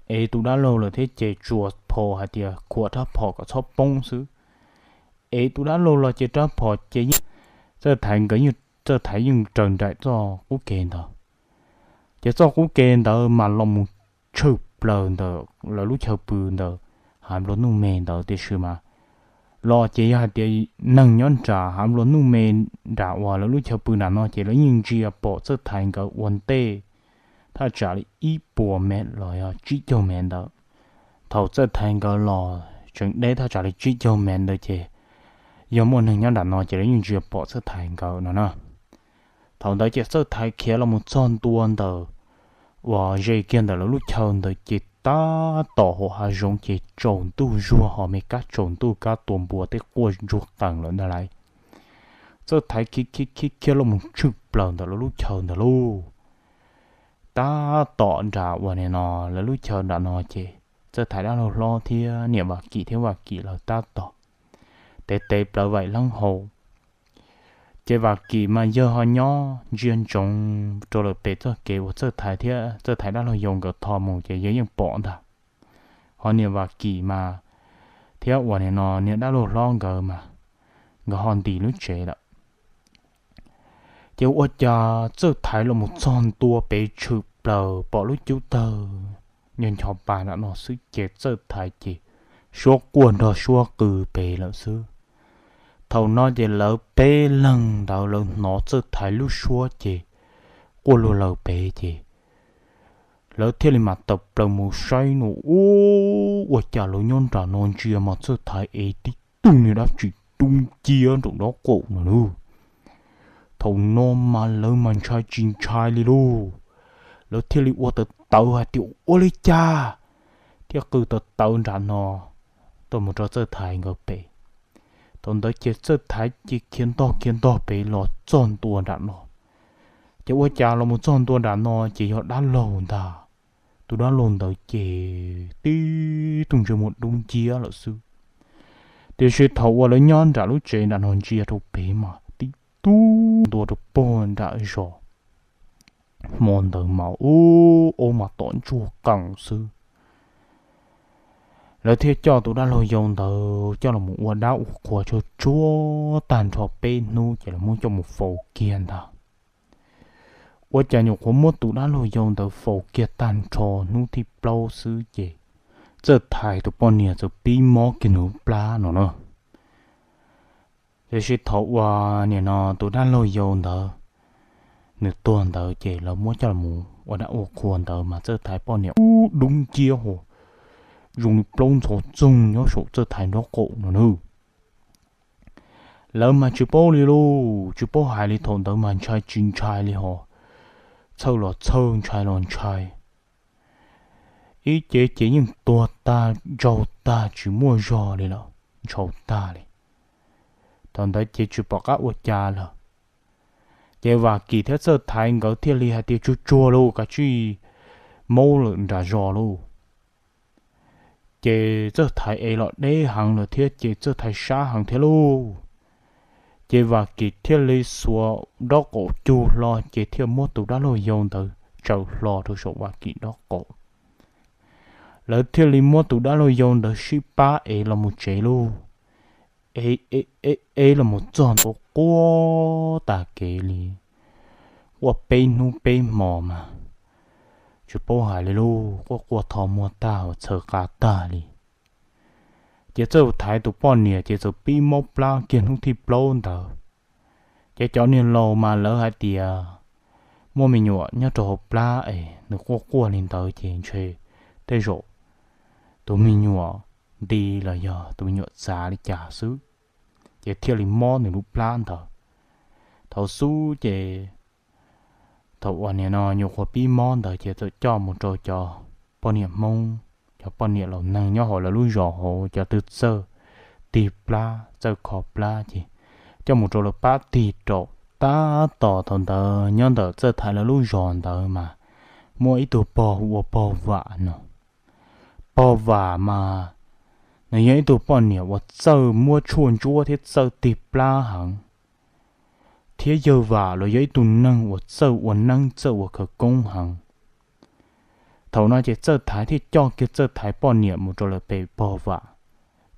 ev tus dab laug lawm thiab ces tsuas phom hais tias khuam rab phom kom txhob poob xwb. Ev tus dab laug los ces rab phom ces yeej, Txawj Thaiv nkawd yeej, Txawj Thaiv yeej raws nraim txoj qub kev ntawd. Ces txoj qub kev ntawd mas los mus tshwm plaws ntawm lawv lub chaw pw ntawd, hav nplua nuj me ntawd, tiam sis mas los ces yog hais tias neeg nyob nram hav nplua nuj me nram uas lawv lub chaw pw nram no ces lawv yeej ntsia pom Txawj Thaiv nkawd ua ntej thaj tsam li ib puas mev los yog tsib caug mev ntawd. Thaum Txawj Thaiv nkawd los tseem deb thaj tsam li tsib caug mev ntawd ces yog muaj neeg nyob nram no ces lawv yeej ntsia pom Txawj Thaiv nkawd no na. Thaum ntawd ces Txawj Thaiv khiav los mus txog ntua ntawm uas ze kiag ntawm lawv lub chaw ntawd ces tab tom hauv hav zoov ces tsaus ntuj zuag ho me kab tsaus ntuj kab tua npua tej quaj ntsuag qees lawm ntag lauj. Txawj Thaiv khiav khiav khiav khiav los mus tshwm plaws ntawm lawv lub chaw ntawd lauj. Tab tom nram uas nim no lawv lub chaw nram no ces Txawj Thaiv dab laug hlob thiab niam Vam Kim thiab Vam Kim lawv tab tom tev tev plawv vaim leeb hau. Ces Vam Kim mas yawg ho nyob ntsia ntsoov rau lawm pem txoj kev uas Txawj Thaiv thiab Txawj Thaiv dab laug yau nkawd tho mus ces yawg yeej pom ntag. Ho niam Vam Kim mas thiab uas nim no niag dab laug hlob nkawd mas nkawd ho ntis lub tsev lawm. Ces ua cas Txawj Thaiv los mus txog ntua pem tshwm plaws pom lub cub tawg ncho ncho pa nram no xwb ces Txawj Thaiv ces suab quaj nrog suab qw pem lawm xwb. Thaum no ces lawv peb leeg ntawd lawv hnov Txawj Thaiv lub suab ces quaj luag lawm pem ces lawv thiaj li mam tawm plaws mus saib no, ua cas lawv nyob nram no ntsia mas Txawj Thaiv ev tib tug niag dab tsi dub nciab nraum nraub qaum no lauj. Thaum no mas lawv mas ntshai tsis ntshai li lauj. lawv thiaj li ua tawv tawv hais tias ua li cas thiaj qw tawv tawv nram no tuaj mus rau Txawj Thaiv nkawd pem. Thaum ntawd ces Txawj Thaiv ces khiav ntog khiav ntog pem los txog ntua nram no. Ces ua cas los mus txog ntua nram no ces yog dab laug ntag. Tus dab laug ntawd ces tib tug ntsej muag dub nciab lawm xwb. Tiam sis thaum uas lawv nyob nram lub tsev nram no ntsia rau pem mas tib tug ntua rau puag nram zos. Hmo ntawd mas ub, ub mas tom ntsuag qees xwb. Lawv thiaj coj tus dab laug yau ntawd coj los ua dab ua qhua tsuag tsuag tag nrho peb hnub ces lawv muab coj mus faus kiag ntag. Ua cas nyuam qhuav muab tus dab laug yau ntawd faus kiag tag nrho hnub thib plaub xwb ces Txawj Thaiv tus poj niam txawm pib mob kiag nws plab no na. Tiam sis thaum uas nim no tus dab laug yau ntawd nws tuag ntawd ces lawv muab coj los mus ua dab ua qhua ntawd mas Txawj Thaiv poj niam ub dub nciab ho zoo li plaub ntxhov txoog nyob saum Txawj Thaiv nraub qaum no na. Lawv mas tsis paub li lauj, tsis paub hais li, thaum ntawd mas ntshai tsis ntshai li ho, txhawj los txhawj ntshai los ntshai. Ib ce ces yeej tuag tag ntsaug tag tsis muaj zog li lawm, ntshau tag li. Thaum ntawd ces tsis pom qab ua cas lawm. Ces Vam Kim thiab Txawj Thaiv nkawd thiaj li hais tias tsuag tsuag lauj, kav tsij maub lawm nram zos lauj. Ces Txawj Thaiv ev los deb heev lawm thiab ces Txawj Thaiv sab heev thiab lauj. Ces Vam Kim thiaj li xuas nraub qaum cug hlo ces thiaj muab tus dab laug yau ntawd tsaws hlo rau saum Vam Kim nraub qaum. Lawv thiaj li muab tus dab laug yau ntawd sib pab ev los mus tsev lauj. Ev, ev los mus txog ntua quaj tas kev li. Quaj peb hnub peb hmo mas tsis paub hais li lauj, quaj quaj tho muag tag uas txhaws qa tag li. Ces Txawj Thaiv tus poj niam ces txawm pib mob plab kiag hnub thib plaub ntawd. Ces cov niag laus mas lawv hais tias muaj me nyuam nyob rau hauv plab es nws quaj quaj li ntawd ces ntshe tej zaum tus me nyuam nti los yog tus me nyuam txav li cas xwb, ces thiaj li mob nws lub plab ntawd. Thaum xub ces thaum uas nim no nyuam qhuav pib mob ntawd ces txawm coj mus rau cov poj niam Hmoob, cov poj niam laus neeg nyob hauv lawv lub zos hauv cov twg txawj tig plab txawj kho plab ces coj mus rau lawv pab tig rau. Tab tom thaum ntawd nyob ntawm Txawj Thaiv lawv lub zos ntawd mas muaj ib tug pog hu ua pog Vam no. Pog Vam mas nws yog ib tug poj niam uas txawj muab tshuaj ntsuab thiab txawj tig plab heev, thiab yawg Vam los yog ib tug neeg uas txawj ua neeb txawj ua khawv koob heev. Thaum no ces Txawj Thaiv thiaj coj kiag Txawj Thaiv poj niam mus rau lawv pem pog Vam,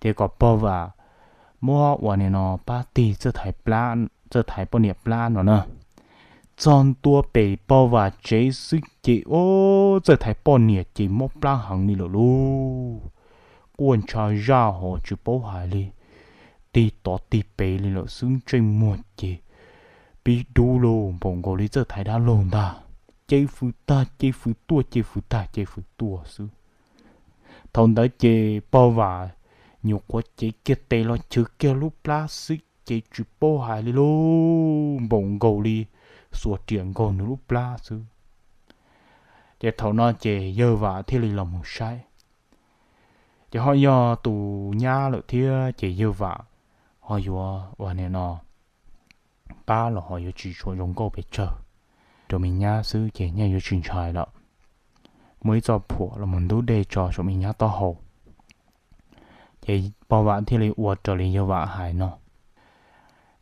ces kom pog Vam muab ua nim no pab tig Txawj Thaiv plab, Txawj Thaiv poj niam plab no na. Txog ntua pem pog Vam tsev xwb ces ub, Txawj Thaiv poj niam ces mob plab heev li lawm lauj, quaj ntsha zaj hos tsis paub hais li, tig tod tig pem li lawm xwb, ntsej muag ces pib dub lauj, npaum nkaus li Txawj Thaiv dab laug ntag, ces fwj tag ces fwj tuaj, ces fwj tag ces fwj tuaj xwb. Thaum ntawd ces pog Vam nyuam qhuav cev kiag tes los chwv kiag lub plab xwb ces tsis paub hais li lauj, npaum nkaus li xuas riam nkaug nws lub plab xwb. Ces thaum no ces yawg Vam thiaj li los mus saib, ces ho yog tus nyab lawm thiab ces yawg Vam ho yuav ua nim no pab los ho yuav tsis tshua zoo nkauj pes tsawg, rau me nyab xwb ces nyaj yuav tsis ntshai lawm. Muaj ib txoj phuam los mus ntub dej tso saum me nyab taub hau. Ces pog Vam thiaj li ua raws li yawg Vam hais no.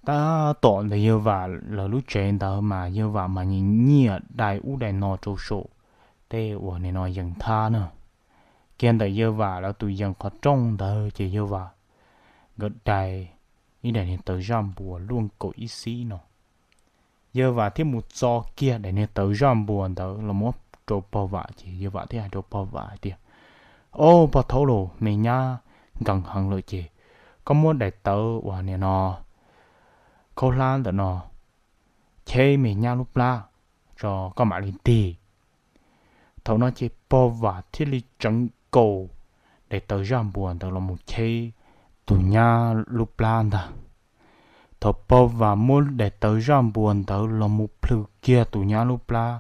Tab tom ntawm yawg Vam lawv lub tsev ntawd mas yawg Vam mas nyiam nyiam dai ub dai no rau saum tej uas nim no yees thab na. Kiag ntawm yawg Vam lawv tus yees qhov rooj ntawd ces yawg Vam nkawd dai ib daim niag tawv zaj npuas luaj nkaus ib xib no. Yawg Vam thiaj mus txo kiag daim niag tawv zaj npuas ntawd los muab rau pog Vam ces yawg Vam thiaj hais rau pog Vam hais tias, Au pog thaub lauj, me nyab nkees heev lawm ces koj muab daim tawv uas nim no khaub hlab ntawm no cheb me nyab lub plab tso koj mam li tig. Thaum no ces pog Vam thiaj li tseev kaus daim tawv zaj npuas ntawd los mus cheb tus nyab lub plab ntag. Thaum pog Vam muab daim tawv zaj npuas ntawd los mus plhws kiag tus nyab lub plab,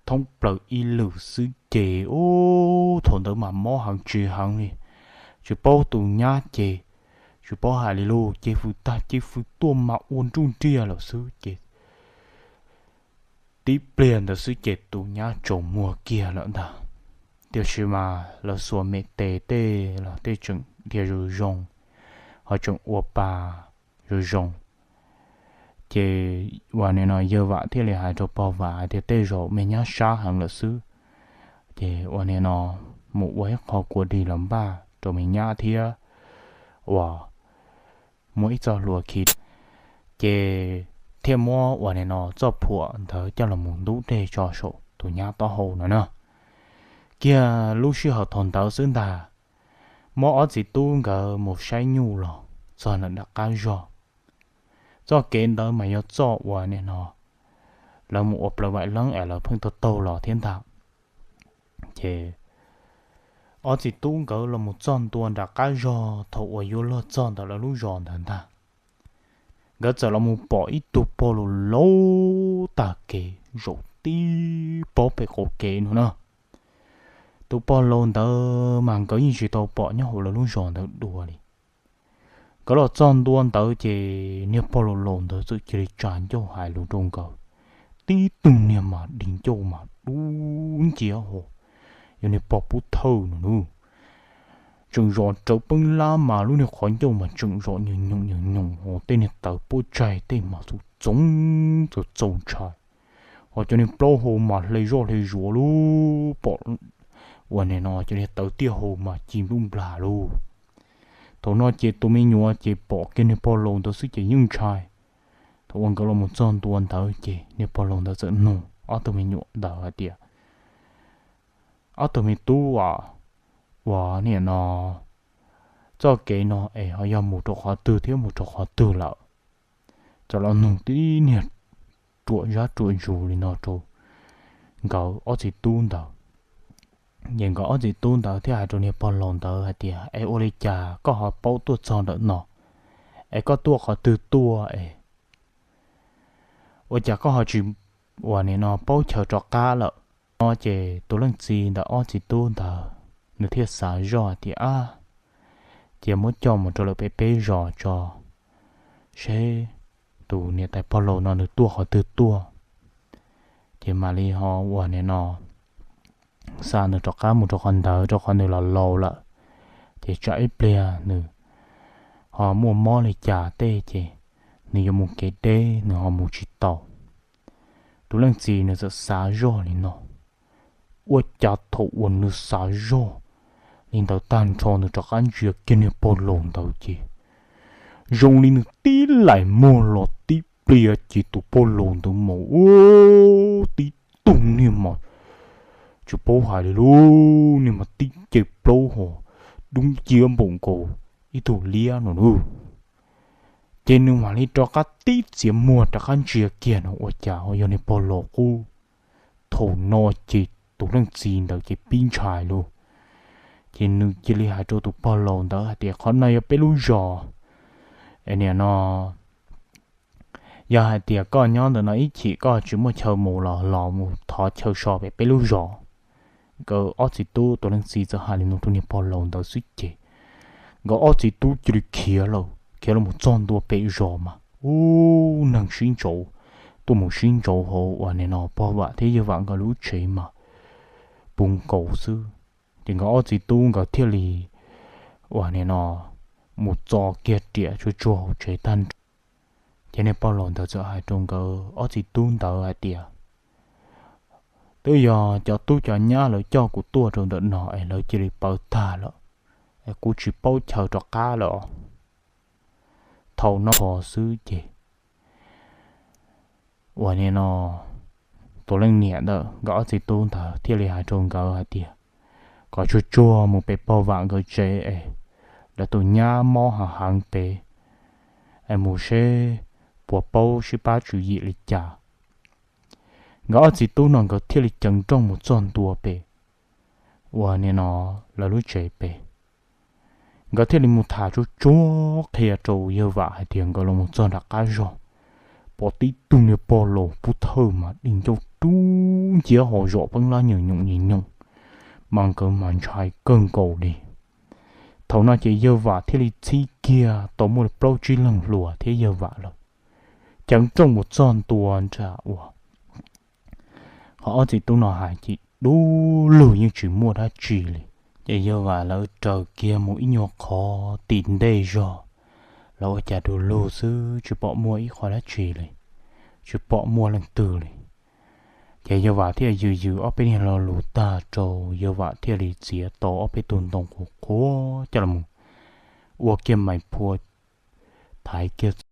thoob plaws ib lwm xwb ces ub thaum ntawd mas mob heev tsis heev li, tsis paub tus nyab ces tsis paub hais li lauj, ces fwj tag ces fwj tuaj mas ua nruj nriaj lawm xwb ces tib pliag ntawd xwb ces tus nyab tsaus muag kiag lawm ntag. Tiam sis mas lawv xuas me tes tej los tej tseem dhia zoo zoo, ho tseem ua pa zoo zoo. Ces uas nim no yawg Vam thiaj li hais rau pog Vam hais tias tej zaum me nyab sab heev lawm xwb, ces uas nim no mus ua ib qho kua dig los npaj rau me nyab thiab uas muab ib txoj hlua khi, ces thiaj muab uas nim no txoj phuam ntawd coj los mus ntub dej tso saum tus nyab taub hau no na. Kiag lub sij hawm thaum ntawd xwb ntag, muab ob txiv tub nkawd mus saib nyuj los txog ntawm nram qab zog. Txoj kev ntawd mas yog txoj uas nim no lawv mus ua plaws vaim leeb es lawv pheej taug taug los thiab ntag. Ces ob txiv tub nkawd los mus txog ntua nram qab zog thaum uas yuav luag txog ntawm lawv lub zos ntawd ntag, nkawd txawm los mus pom ib tug pog laus laus tag kev zaum tib pob pem qaum kev no na. Tus pog laus ntawd mas nkawd yeej tsis tau pom nyob hauv lawv lub zos ntawd dua li. Nkawd los txog ntua ntawd ces niag pog laus laus ntawd txawm cia li tsa ncauj hais lus rau nkawd. Tib tug niag mas di ncauj mas dub nciab ho yog niag pog pub thawj no nawb. Tseem zom rawv peeb lab mas lub niag qhov ncauj mas tseem zom nyoos nyoos nyoos nyoos ho tej niag tawv puab tsaig tej mas txaus txaus txaus ntshai, ho cov niag plaub hau mas hle zoj hle zuav lub pom uas nim no cov niag tawv tiaj hau mas ci nplooj nplag lauj. Thaum no ces tus me nyuam ces pom kiag niag pog laus ntawd xwb ces yeej ntshai. Thaum uas nkawd los mus txog ntua ntawd ces niag pog laus ntawd txawm nug ob tug me nyuam ntawd hais tias, ob tug me tub a, uas nim no txoj kev no es ho yog mus rau qhov twg thiab mus rau qhov twg lawm? Txawm los nug tib niag ruam zab ruam zus li no rau nkawd ob txiv tub ntawd. Ces nkawd ob txiv tub ntawd thiaj hais rau niag pog laus ntawd hais tias, es ua li cas koj ho paub tuaj txog ntawm no, es koj tuaj qhov twg tuaj es ua cas koj ho tsis uas nim no paub chaw rov qab lawm? No ces tus leej txiv ntawm ob txiv tub ntawd nws thiaj xav zoj tias, ab, cia muab coj mus rau lawv peb peb zos tso, seb tus niam tais pog laus no nws tuaj qhov twg tuaj, ces mam li ho uas nim no xa nws rov qab mus rau qhov ntawd rau qhov nws los laus lawm, ces tsam ib pliag nws ho muaj mob li cas tej ces nws yuav mus kev deb nws ho mus tsis tau. Tus leej txiv nws txawm xav zoj li no, ua cas thaum uas nws xav zoj li ntawd tag nrho nws rov qab ntsia kiag niag pog laus ntawd ces zoo li nws tib laim muag los tib pliag ces tus pog laus ntawd mas ua tib tug niag mas tsis paub hais li lub niag mas tib ce plaub ho dub nciab npaum nkaus ib tug liab no nawb. Ces nws mam li rov qab tib txiav muag rov qab ntsia kiag no ua cas ho yog niag pog laus qub. Thaum no ces tus leej txiv ntawd ces pib ntshai lauj, ces nws cia li hais rau tus pog laus ntawd hais tias, qhov no yog peb lub zos, es nim no yog hais tias koj nyob ntawm no ib chim koj tsis muaj chaw mus los los mus thov chaw so pem peb lub zos. Nkawd ob txiv tub tus leej txiv txawm hais li no rau niag pog laus ntawd xwb ces nkawd ob txiv tub cia li khiav lawm, khiav los mus txog ntua pem zos mas ub neeg sib ntsauv, tuaj mus sib ntsauv hauv uas nim no pog Vam thiab yawg Vam nkawd lub tsev mas puv nkaus xwb. Ces nkawd ob txiv tub nkawd thiaj li uas nim no mus txo kiag riam tsuag tsuag hauv tsev tag nrho. Ces niag pog laus ntawd txawm hais rau nkawd ob txiv tub ntawd hais tias, twb yog cov tub cov nyab lawv coj kuv tuaj rau ntawm no es lawv cia li pawv tag lawm, es kuv tsis paub chaw rov qab lawm. Thaum no xwb ces uas nim no tus leej niam ntawd nkawd ob txiv tub ntawd thiaj li hais rau nkawd hais tias, kom tsuag tsuag mus pem pog Vam nkawd tsev es lawv tus nyab mob heev heev pem, es mus seb puas paub sib pab tswv yim li cas. Nkawd ob txiv tub no nkawd thiaj li ceev nrooj mus txog ntua pem uas nim no lawv lub tsev pem. Nkawd thiaj li mus tham tsuag tsuag qhia rau yawg Vam hais tias nkawd los mus txog nram qab zog, pom tib tug niag pog laus pub thawj mas di ncauj dub nciav hos zom peeb lab nyoos nyoos nyoos, mas nkawd mas ntshai kawg nkaus li. Thaum no ces yawg Vam thiaj li txhib kiag tau muaj plaub tsib leeg hluas thiab yawg Vam lawm, ceev rooj mus txog ntua nram uas qhov ob txiv tub no hais ces dub lug yeej tsis muaj dab tsi li. Ces yawg Vam lawv raws kiag mus ib nyuag qhov tim ntej zog, lawv ua cas du lug xwb tsis pom muaj ib qho dab tsi li, tsis pom muaj leej twg li. Ces yawg Vam thiaj yws yws ob peb niag lo lus tag rau, yawg Vam thiaj li txiav tau ob peb tug ntoo qhuav qhuav coj los ua kiag mais phua thaiv kiag